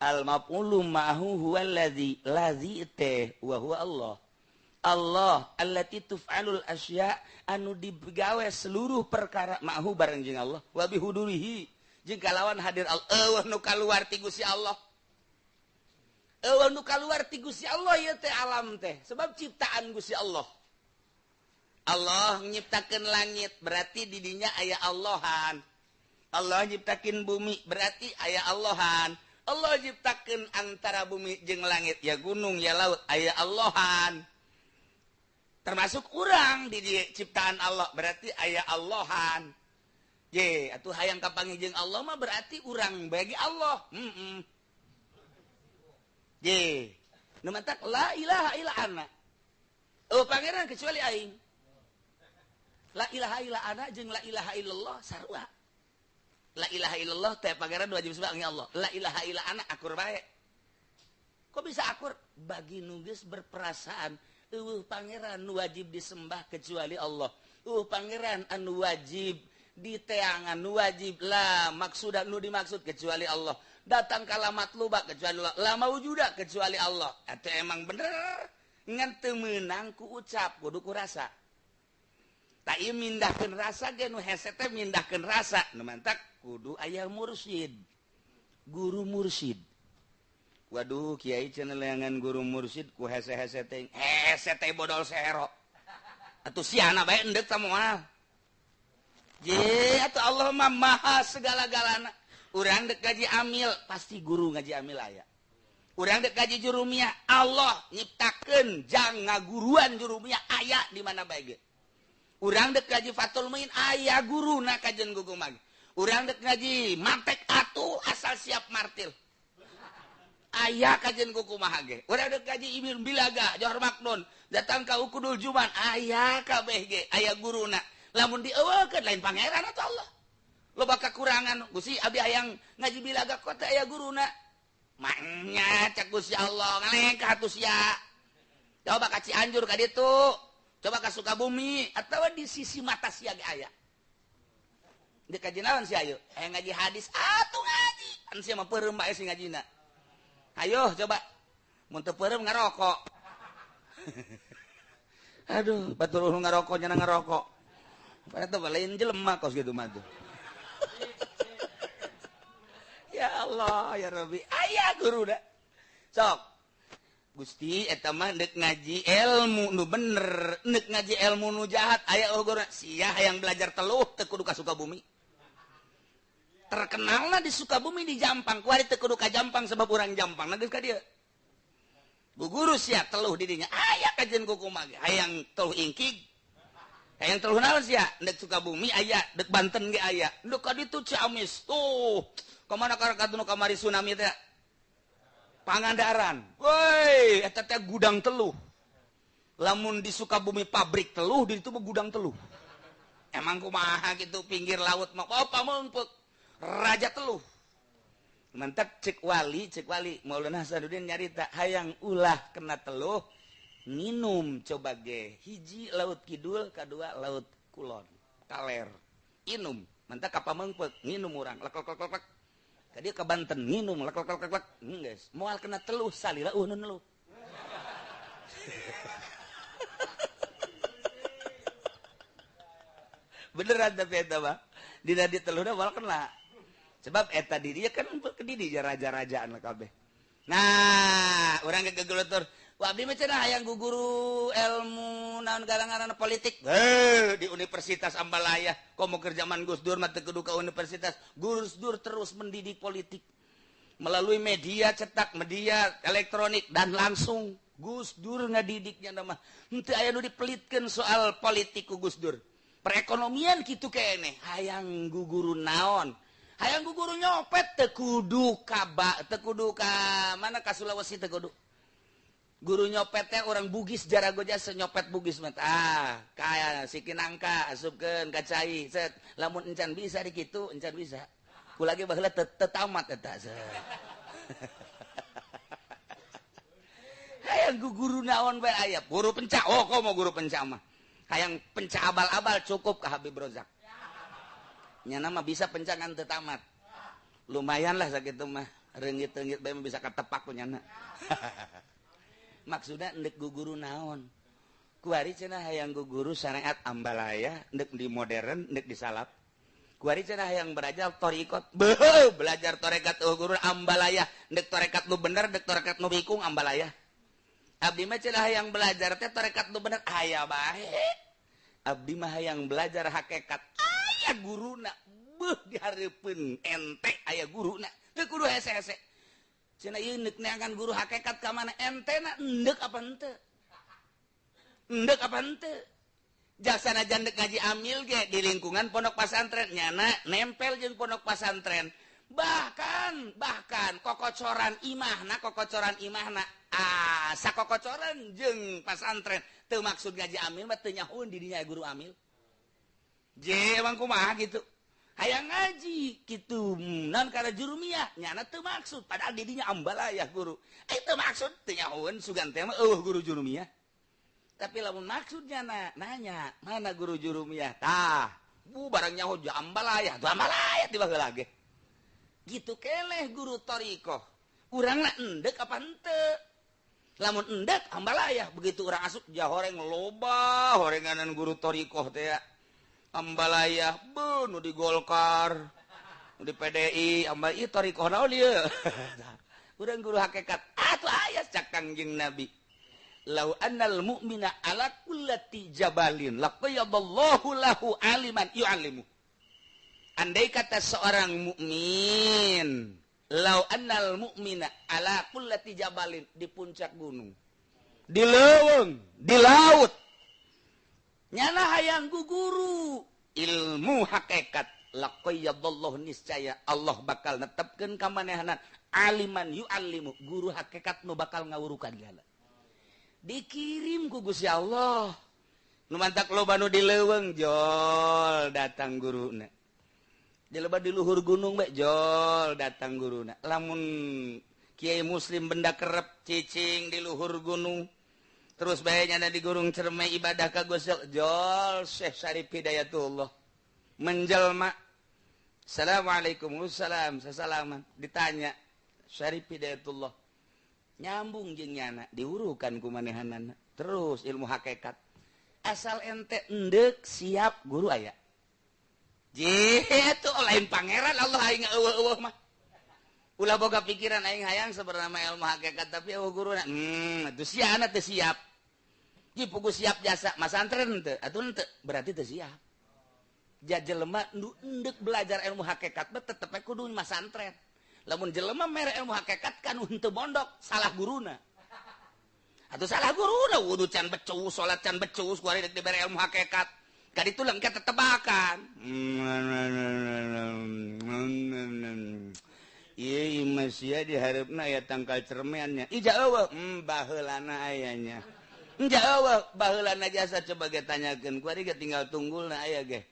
Al maf'ulu ma'ahu huwa allazi, lazi teh wa huwa Allah. Allah allati tuf'alul asya, anu digawe seluruh perkara, ma'ahu bareng jeung Allah, wa bihudurihi jeung kalawan hadir Allah. Euweuh nu kaluar ti Gusti Allah, euweuh nu kaluar ti Gusti Allah. Ieu teh alam teh sebab ciptaan Gusti Allah. Allah nyiptakeun langit, berarti di dinya aya Allahan. Allah nyiptakeun bumi, berarti aya Allahan. Allah nyiptakeun antara bumi jeung langit, ya gunung ya laut, aya Allahan. Termasuk urang di ciptaan Allah, berarti aya Allahan. Ye, atuh hayang kapanggih jeung Allah mah berarti urang bagi Allah. Ye, nu mantak la ilaha illa ana. Oh, pangeran kecuali aing. La ilaha illa ana jeung la ilaha illallah sarua. La ilaha illallah teh pangeran wajib sebab Allah. La ilaha illa ana akur bae. Kok bisa akur? Bagi nu geus berperasaan euweuh pangeran nu wajib disembah kecuali Allah. Euweuh pangeran anu wajib diteangan, nu wajib la maksuda nu dimaksud kecuali Allah. Datang kala matluba kecuali Allah. La maujuda kecuali Allah. Atau emang bener ngan teu meunang ku ucap, kudu ku rasa. Tak ieu mindahkeun rasa ge nu hese teh mindahkeun rasa nu mantak kudu aya mursyid. Guru mursyid. Waduh kiai cenah leangan guru mursyid ku hese-hese teh. Hese teh bodol sehero. Atuh siana bae endek ta moal. Je atuh Allah mah maha segala-galana. Urang dek ngaji amil pasti guru ngaji amil aya. Urang dek ngaji jurumiyah Allah nyiptakeun jang ngaguruan jurumiyah aya di mana bae ge. Urang dek ngaji Fathul Muin aya guruna kajen gugumag. Urang dek ngaji mantek atuh asal siap martil. Aya kajen kumaha ge. Urang dek ngaji Ibnu Bilaga Johor Maknun datang ka Ukudul Juman aya kabeh ge aya guruna. Lamun dieuweukeun lain pangeran atuh Allah. Loba kakurangan Gusti abi hayang ngaji Bilaga kota aya guruna. Maknya cek Gusti Allah ngalengkah atuh sia. Coba ka Cianjur ka ditu. Coba ka Sukabumi atau di sisi mata sia ge aya. Dek kaji naon sia ayo? Hayang ngaji hadis atuh ngaji. Kan sia mah peureum bae sing ngajina. Ayo coba. Mun teu peureum ngarokok. Aduh, batur nu ngarokok nya ngarokok. Padahal teh lain jelema kos kitu mah tuh. Ya Allah, ya Rabbi. Aya guru da. Sok. Gusti eta mah deuk ngaji ilmu nu bener, deuk ngaji ilmu nu jahat aya guru sia hayang belajar teluh teu kudu ka Sukabumi. Terkenalna di Sukabumi di Jampang, kuari teu kudu ka Jampang sebab urang Jampang na geus ka dieu. Bu guru sia teluh di dinya aya kajen kukumaha ge hayang teluh ingkig. Hayang teluh naon sia? Deuk Sukabumi aya, deuk Banten ge aya. Deuk ka ditu Ciamis. Tuh, ka mana ka nu kamari tsunami teh? Pangandaran. Woi, eta teh gudang teluh. Lamun di Sukabumi pabrik teluh, di ditu mah gudang teluh. Emang kumaha gitu pinggir laut mah oh pameungpeuk. Raja teluh. Mantak cek wali Maulana Hasanuddin nyarita hayang ulah kena teluh minum coba ge hiji laut kidul kadua laut kulon kaler inum mantak ka pameungpeuk nginum urang lek lek lek lek. Ka dia ke Banten nginum lek lek lek lek geus moal kena teluh salila eueuh nu neluh. Beneran tapi eta mah dina diteluhna moal kena. Sebab eta di dia kan ke di raja-rajaan kabeh. Nah, urang gegegelutur. Wah, abdi mah cenah hayang guguru ilmu naon galangan politik. Heuh, di Universitas Ambalaya. Komo keur zaman Gus Dur mah teu kudu ka universitas. Gus Dur terus mendidik politik melalui media cetak, media elektronik dan langsung Gus Dur ngadidiknya mah. Henteu aya nu dipelitkeun soal politik ku Gus Dur. Perekonomian kitu keneh, hayang guguru naon? Hayang guguru nyopet teu kudu ka teu kudu ka mana ka Sulawesi teu kudu. Guru nyopet teh orang Bugis jarago jasa nyopet Bugis mah. Ah, kaya sikinangka asupkeun ka cai. Set lamun encan bisa di kitu, encan bisa. Ku lagi baheula teu tamat eta. Hayang guru naon bae aya, guru pencak. Oh, komo guru pencak mah. Hayang pencak abal-abal cukup ka Habib Rozak. Nyana mah bisa pencangan teu tamat. Lumayan lah sakitu mah. Reungit-reungit bae mah bisa katepak ku nyana. Maksudna endek guguru naon? Kuari cenah hayang guguru syariat Ambalaya, endek di modern, endek di salaf. Kuari cenah hayang belajar thariqat. Beuh, belajar tarekat guru Ambalaya, endek tarekat nu bener, endek tarekat nu bikung Ambalaya. Abdi mah cenah hayang belajar teh tarekat nu bener aya bae. Abdi mah hayang belajar hakikat. Aya guruna, beuh dihareupeun ente aya guruna. Teu kudu hese-hese. Cenah ieu neuk neangan guru hakikat ka mana ente na endek apa henteu? Endek apa henteu? Jasana jandek ngaji amil ge di lingkungan pondok pasantren nyana nempel jeung pondok pasantren. Bahkan kokocoran imahna ah sakokocoran jeung pasantren teu maksud ngaji amil mah teu nyahoeun di dinya guru amil. Je emang kumaha gitu. Hayang ngaji kitu non kana jurumiyah nyana teu maksud padahal di dinya Ambalaya guru. Teu maksud teu nyahoeun sugan teh mah eueuh guru jurumiyah. Tapi lamun maksudnya nanya mana guru jurumiyah tah bu barang nyaho Ambalaya tuh Ambalaya tiba heula ge. Gitu keleh guru thariqah. Urangna endek apa henteu? Lamun endek Ambalaya begitu urang asup jahoreng loba horenganan guru thariqah teh. Ambalaya beuh nu di Golkar, nu di PDI, ambal ieu thariqah naon ieu? Urang guru hakikat atuh aya cak Kangjeng Nabi. Lau annal mu'mina ala kullati jabalin laqayyadallahu lahu aliman yu'allimu. Andai kata seorang mukmin, lau annal mu'mina ala kullati jabalin, di puncak gunung, di leuweung, di laut, nyana hayang guru ilmu hakikat, laqayyadallahu niscaya Allah bakal netepkeun ka manehna aliman yu'allimu, guru hakikat nu bakal ngawurukan diana. Dikirim ku Gusti Allah. Nu mantak loba nu di leuweung jol datang guruna. Di loba di luhur gunung bae jol datang guruna. Lamun Kiai Muslim benda kerep cicing di luhur gunung, terus bae nyana di gurung cermai ibadah ka Gusti jol Syekh Syarif Hidayatullah menjelma. Assalamualaikum wassalam, sasalaman. Ditanya Syarif Hidayatullah nyambung jeung nyana, diurukan ku manehanana terus ilmu hakikat. Asal ente endek siap guru aya. Jitu lain pangeran Allah aing eueuh-eueuh mah. Ulah boga pikiran aing hayang sebenarnya ilmu hakikat tapi eueuh guruna. Atuh siana teu siap. Ji pugu siap jasa masantren teu, atuh henteu berarti teu siap. Ja jelema nu endek belajar ilmu hakikat mah tetep kudu masantren. Lamun jelema mere ilmu hakikat kan henteu mondok, salah guruna. Atuh salah guruna wudu can becus, salat can becus, kuari dek dibere ilmu hakikat. Kaditu lengket tetebakan. Ieu imah sia dihareupna aya tangkal cermeannya. Ija eueuh, baheulana ayanya. Ija eueuh, baheulana jasa coba ge tanyakeun kuari ge tinggal tunggulna aya ge.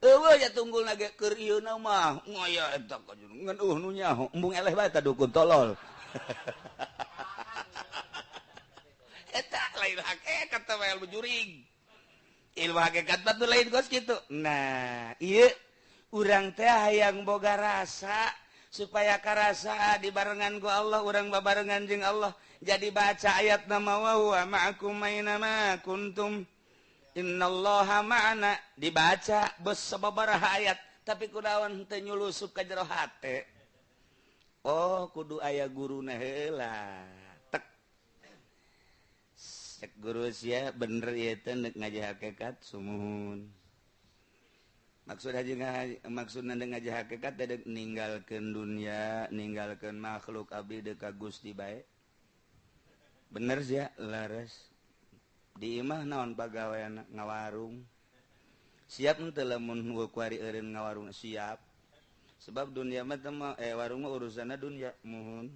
Eueuh ya tunggulna ge keur ieu na mah. Ngaya eta ngan eueuh nu nyaho, embung eleh bae ta dukun tolol. Eta lain hakikat teh ilmu jurig. Ilmu hakikat batu lain kos kitu. Nah, ieu urang teh hayang boga rasa supaya karasa dibarengan ku Allah, urang babarengan jeung Allah. Jadi baca ayat nama wa huwa ma'akum aina ma kuntum innallaha ma'ana, dibaca bes sababaraha ayat tapi kunaon teu nyulusup ka jero hate. Oh, kudu aya guruna heula. Tek. Cek guru sia bener ieu teh neuk ngaji hakikat sumuhun. Maksud haji maksudna ngaji hakikat teh ninggalkeun dunia, ninggalkeun makhluk abdi deuk ka Gusti bae. Bener sia laras. Di imah naon pagawean ngawarung. Siap henteu lamun kuari eureun ngawarung siap. Sebab dunia mah teh warung mah urusanna dunia muhun.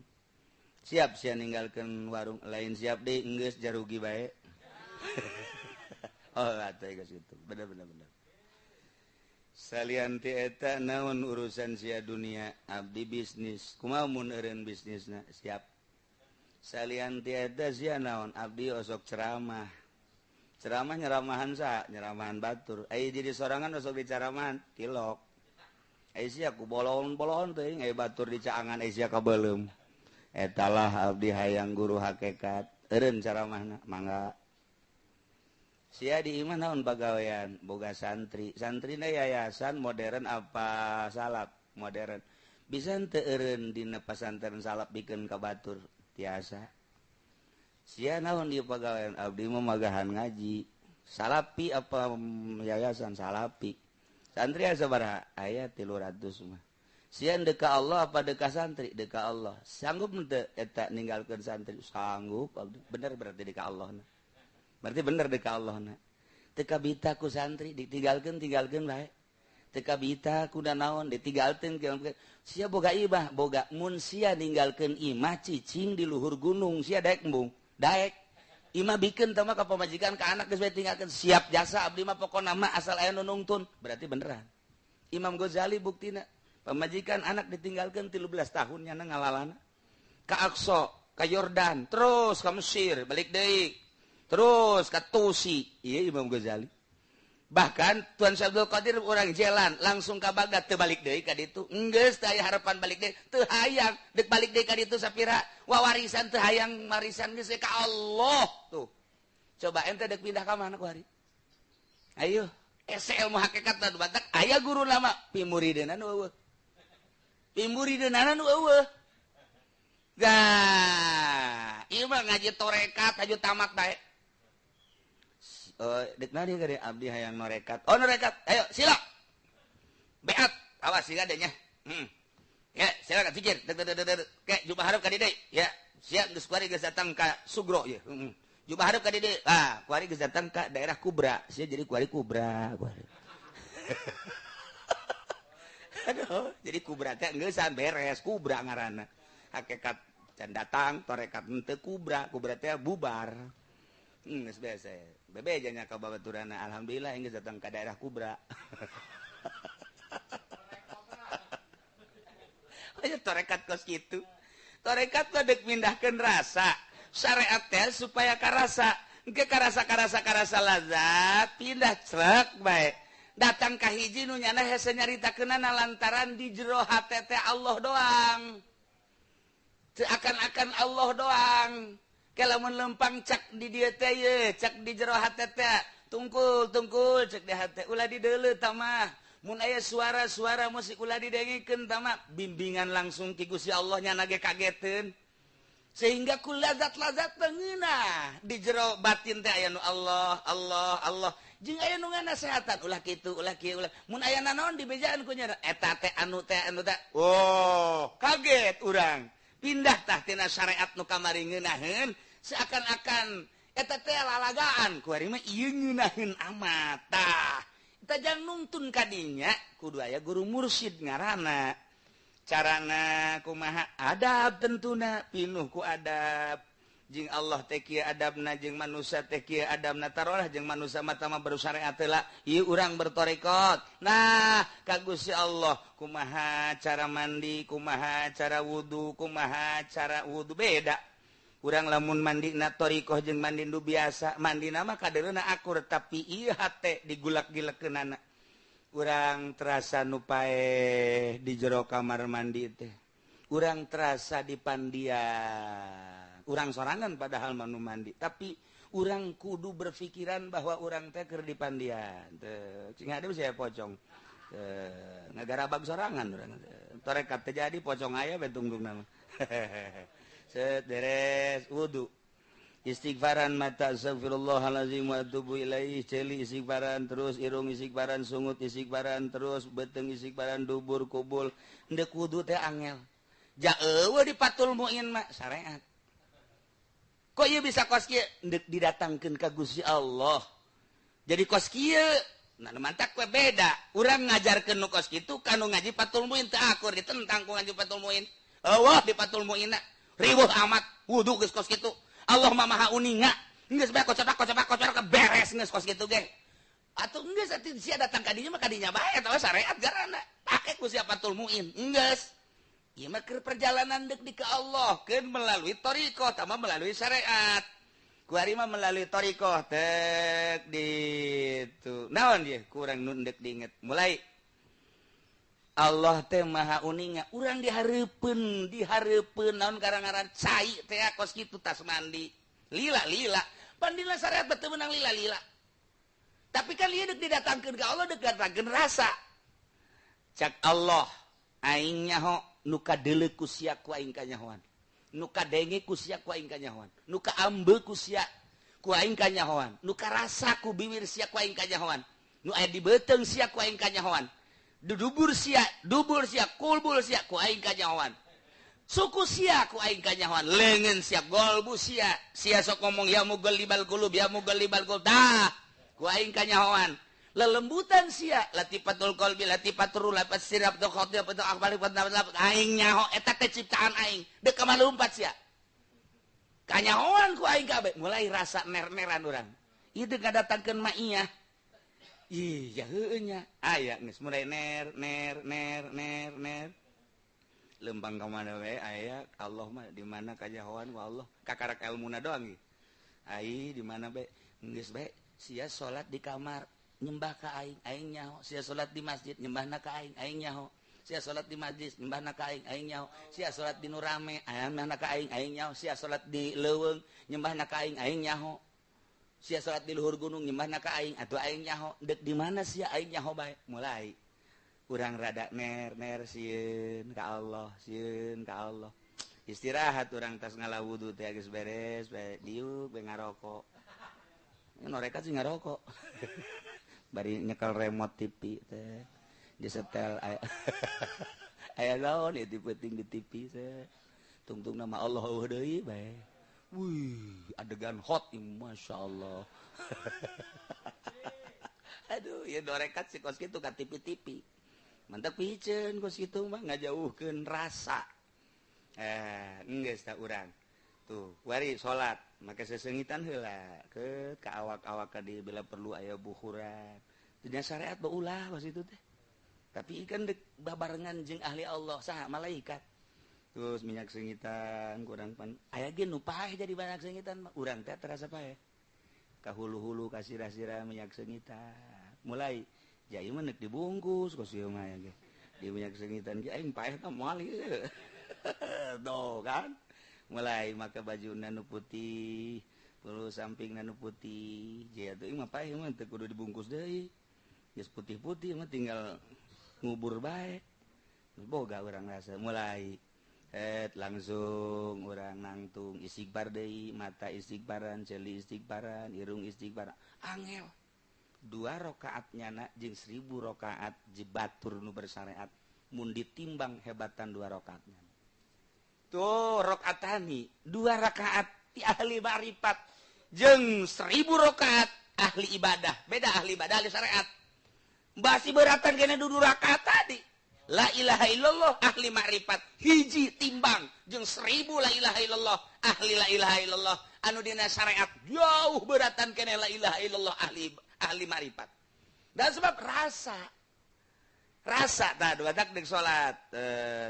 Siap sia ninggalkeun warung, lain siap deui enggeus jarugi bae. Oh atuh geus kitu. Bener bener bener. Salian ti eta naon urusan sia dunia, abdi bisnis. Kumaha mun eureun bisnisna? Siap. Salian ti eta sia naon, abdi osok ceramah. Ceramah nyeramahan sa, nyeramahan batur. Ai jadi sorangan osok dicaramahan, tilok. Ai sia ku bolon-bolon teuing ai batur dicaangan ai sia kabeuleum. Eta lah abdi hayang guru hakikat. Eureun ceramahna, mangga. Sia di imah naon pagawean, boga santri. Santrina yayasan modern apa salap? Modern. Bisa henteu eureun dina pasantren salap bikeun ka batur? Tiasa. Sia naon ieu pagawean, abdi mah magahan ngaji. Salapi apa yayasan salapi? Santri asa sabaraha? Aya 300 mah. Sia deka Allah apa deka santri? Deka Allah. Sanggup henteu eta ninggalkeun santri? Sanggup abdi. Bener berarti deka Allah na. Berarti bener deka Allah na. Teu kabita ku santri ditinggalkeun tinggalkeun bae. Teu kabita ku naon ditinggalkeun. Sia boga imah, boga mun sia ninggalkeun imah cicing di luhur gunung sia daek embung. Daek. Imah bikeun teh mah ka pamajikan ka anak geus bae tinggalkeun. Siap jasa abdi mah pokona mah asal aya nu nungtun. Berarti beneran. Imam Ghazali buktina pamajikan anak ditinggalkeun 13 tahun nyana ngalalana. Ka Aqsa, ka Yordan, terus ka Mesir, balik deui. Terus ka Tusi, ieu Imam Ghazali. Bahkan Tuan Syekh Abdul Qadir urang jalan langsung ka Baghdad teu balik deui ka ditu. Enggeus teu aya harapan balik deui, teu hayang deuk balik deui ka ditu sapira wawarisan teu hayang warisan geus ka Allah tuh. Coba ente deuk pindah ka mana ku hari? Ayo, Ese ilmu hakikat nu batak aya guru lama pimurideuna nu eueuh. Pimurideunana nu eueuh. Dah, ieu mah ngaji torekat aju tamat bae. Dek nadi gede abdi hayang norekat. Oh norekat, ayo sila. Beat, awas sila deh nya. Ya, silakan zikir. Dek dek dek dek. Ke jubah hareup ka dieu. Ya, siap geus kuari geus datang ka Sugro ye. Jubah hareup ka dieu. Ah, kuari geus datang ka daerah Kubra. Sia jadi kuari Kubra, kuari. Aduh, jadi Kubra teh geusan beres, Kubra ngaranna. Hakikat can datang, torekat henteu Kubra, Kubra teh bubar. Geus biasa. Bebe nya ka babaturana, alhamdulillah geus datang ka daerah Kubra. Ayo torekat kos kitu. Torekat mah deuk mindahkeun rasa. Syariat teh supaya karasa. Engke karasa-karasa-karasa lazat, pindah crek bae. Datang ka hiji nu nyana hese nyaritakeunana lantaran di jero hate teh Allah doang. Teu akan-akan Allah doang. Ke lamun lempang cak di dieu teh ye, cak di jero hate teh tungkul-tungkul cek di hate ulah dideuleu tah mah. Mun aya suara-suara musik ulah didengikeun tah mah, bimbingan langsung ki Gusti Allah nyana ge kageteun. Sehingga ku lazat-lazat tengeunah di jero batin teh aya nu Allah, Allah, Allah. Jeung aya nu nganasehatan ulah kitu, ulah kieu, ulah. Mun aya nanaon dibejaan ku nya eta teh anu teh anu teh. Oh, kaget urang. Pindah tah tina syariat nu kamari ngeunaheun seakan-akan eta teh lalagaan ku ari mah ieu ngeunaheun amat tah. Eta jang nungtun kadinya kudu aya guru mursyid ngaranna. Carana kumaha adab tentuna pinuh ku adab jeung Allah teh kieu adabna jeung manusia teh kieu adabna tarolah jeung manusia mah tama bersyariat heula ieu urang bertorekot. Nah ka Gusti Allah kumaha cara mandi kumaha cara wudu kumaha cara wudu beda. Urang lamun mandina torikoh jeung mandi nu biasa mandina mah kadereuna akur tapi ieu hate digulak-gilekeunana. Urang terasa nu paeh di jero kamar mandi teh. Urang terasa di pandian. Urang sorangan padahal mah nu mandi, tapi urang kudu berpikiran bahwa urang teh keur di pandian. Teu cing hade saya pocong. Teu ngagarabag sorangan urang. Torekat teh jadi pocong aya we tungtungna mah. Set beres wudu. Istighfaran mata astagfirullahalazim wa atubu ilaih, celi istighfaran terus, irung istighfaran, sungut istighfaran terus, beteng istighfaran, dubur kubul. Ndek wudu teh angel. Ja eueuh di Fathul Muin mah syariat. Kok ieu bisa kos kieu? Ndek didatangkeun ka Gusti Allah. Jadi kos kieu, nah mantak we beda. Urang ngajarkeun nu kos kitu ka nu ngaji Fathul Muin teu akur ditentang ku ngaji Fathul Muin. Eueuh di Fathul Muin riweuh amat wudu geus kos kitu. Allah mah maha uninga. Geus bae kocok-kocok beres geus kos kitu ge. Atuh geus atuh sia datang ka dinya mah ka dinya bae atawa syariat garana. Pake ku sia Fathul Muin. Geus. Ieu mah keur perjalanan deuk di ka Allah keun melalui thariqah tama melalui syariat. Ku ari mah melalui thariqah tek ditu. Naon ieu kurang nu deuk diinget. Mulai Allah teh maha uninga, urang dihareupeun, dihareupeun naon gara-gara cai teh kos kitu tas mandi. Lila-lila, pandina syariat teu meunang lila-lila. Tapi kan ieu deuk didatangkeun ka Allah deuk datangkeun rasa. Cak Allah, aing nyaho nu kadeuleu ku sia ku aing kanyahoan. Nu kadenge ku sia ku aing kanyahoan. Nu kaambe ku sia ku aing kanyahoan. Nu karasa ku biwir sia ku aing kanyahoan. Nu aya di beuteung sia ku aing kanyahoan. Dubur sia, dubur sia, kulbul sia ku aing kanyahoan. Suku sia ku aing kanyahoan, leungeun sia, golbu sia. Sia sok ngomong ya mugallibal qulub, ya mugallibal qulub. Tah, ku aing kanyahoan. Lelembutan sia, latifatul qalbi, latifatul ruh, latifatul sirab, khotir, betul akbal, betul aing nyaho eta teh ciptaan aing. Deuk ka lumpat sia. Kanyahoan ku aing kabeh, mulai rasa ner-neran urang. Ieu deuk ngadatangkeun maiyah. Iya heueuh nya. Aya geus mulai ner ner ner ner ner. Lempang ka mana we aya Allah mah di mana kajahoan ku Allah. Kakarak elmuna doang ieu. Ai di mana bae geus bae sia salat di kamar nyembah ka aing, aing nyaho. Sia salat di masjid nyembahna ka aing, aing nyaho. Sia salat di majlis nyembahna ka aing, aing nyaho. Sia salat di nu rame nyembahna ka aing, aing nyaho. Sia salat di leuweung nyembahna ka aing, aing nyaho. Sia salat di luhur gunung nyembahna ka aing atuh aing nyaho deuk di mana sia aing nyaho bae. Mulai urang rada ner-ner sieun ka Allah, sieun ka Allah. Istirahat urang tas ngala wudu teh geus beres bae diuk bae ngarokok. Norekat sih ngarokok. Bari nyekel remote TV teh disetel aya aya naon ieu penting di TV teh. Tungtung nama Allah eueuh deui bae. Wih, adegan hot, masya Allah. Aduh, ya dorekat sih kos kitu ka TV-TV. Mantap piceun kos kitu mah ngajauhkeun rasa. Geus tah urang. Tuh, wari salat make sesengitan heula ke ka awak-awak di bila perlu aya buhuran. Dunya syariat beulah kos itu teh. Tapi kan dek babarengan jeung ahli Allah saha malaikat. Terus minyak sengitan kurang pan aya ge nu paeh jadi banyak sengitan mah urang teh terasa paeh. Ka hulu-hulu ka sirah-sirah minyak sengitan. Mulai jai mah neuk dibungkus kos ieu mah ge. Di minyak sengitan ge aing paeh tah moal ieu. Tuh kan. Mulai make baju nu putih, bulu samping nu putih. Jai atuh mah paeh mah teu kudu dibungkus deui. Geus putih-putih mah tinggal ngubur bae. Boga urang rasa mulai langsung orang nangtung istighfar deui, mata istighfaran, ceuli istighfaran, irung istighfar. Angel. 2 rakaat nyana jeung 1000 rakaat jebatur nu bersyariat mun ditimbang hebatan 2 rakaatnya. Tuh rakaatani 2 rakaat ti ahli ma'rifat jeung 1000 rakaat ahli ibadah. Beda ahli ibadah ahli syariat. Basi beratan kena 2 rakaat tadi. La ilaha illallah ahli ma'rifat hiji timbang jeung 1000 la ilaha illallah ahli la ilaha illallah anu dina syariat jauh beratan kene la ilaha illallah ahli ahli ma'rifat. Dan sebab rasa rasa tah dua tak deuk salat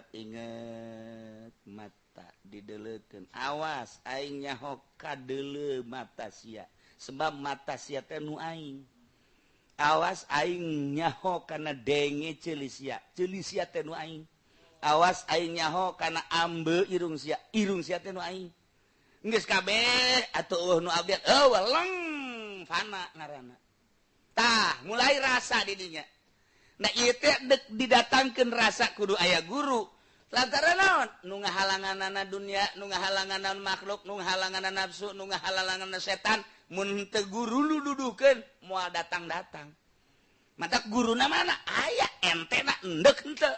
inget mata dideleukeun awas aing nyaho kadeuleu mata sia sebab mata sia teh nu aing. Awas aing nyaho kana denge ceuli sia, ceuli sia teh nu aing. Awas aing nyaho kana ambe irung sia, irung sia teh nu aing. Geus kabeh atuh eueuh nu abdi eueuh leng fana ngaranna. Tah, mulai rasa di dinya. Nah ieu teh deuk didatangkeun rasa kudu aya guru. Lantaran naon? Nu ngahalanganana dunia, nu ngahalanganana makhluk, nu ngahalanganana nafsu, nu ngahalanganana setan. Mun teu guru nu dudukeun moal datang-datang. Matak guruna mana? Aya entena endek henteu.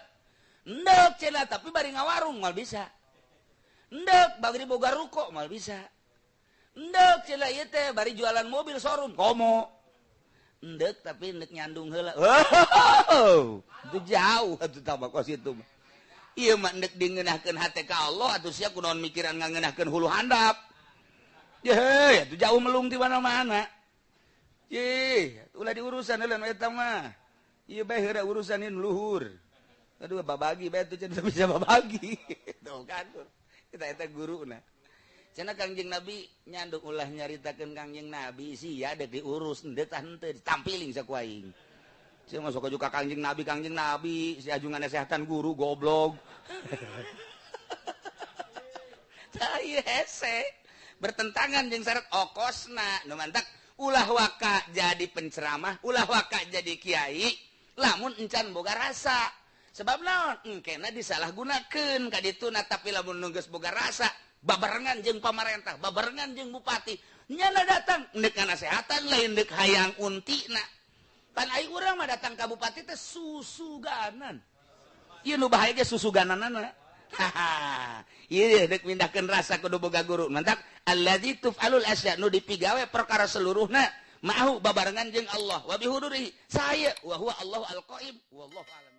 Endek cenah tapi bari ngawarung moal bisa. Endek bari boga ruko moal bisa. Endek cenah ieu teh bari jualan mobil showroom komo. Endek tapi endek nyandung heula. Itu jauh atuh tambah kos itu mah. Ieu mah endek dingeunahkeun hate ka Allah atuh sia kunaon mikiran ngangeunahkeun hulu handap. Ye, itu jauh melung di mana-mana. Ye, ulah diurusan heula nu eta mah. Ieu bae heula urusan ieu luhur. Aduh babagi bae atuh cenah bisa babagi. Tuh kan. Kita eta guruna. Cenah Kangjeng Nabi nyandung ulah nyaritakeun Kangjeng Nabi sia deuk diurus henteu tah henteu ditampiling saku aing. Sia masuk ka Kangjeng Nabi, si ajungan nasehatan guru goblok. Tah ieu hese. Bertentangan jeung syarat okosna nu mantak ulah waka jadi penceramah, ulah waka jadi kiai lamun encan boga rasa. Sebab naon? Engkena disalahgunakeun ka dituna tapi lamun nu geus boga rasa babarengan jeung pamarentah, babarengan jeung bupati, nyana datang deuk nasehatan lain deuk hayang untina. Pan ai urang mah datang ka bupati teh susuganan. Ieu nu bahaya ge susugananana. Haha, ieu deuk mindahkeun rasa kudu boga guru. Mantak allazi tuf'alul asya nu dipigawe perkara seluruhna ma'ahu babarengan jeung Allah wa bihudurihi saya wa huwa Allahu al-qaim wallahu a'lam.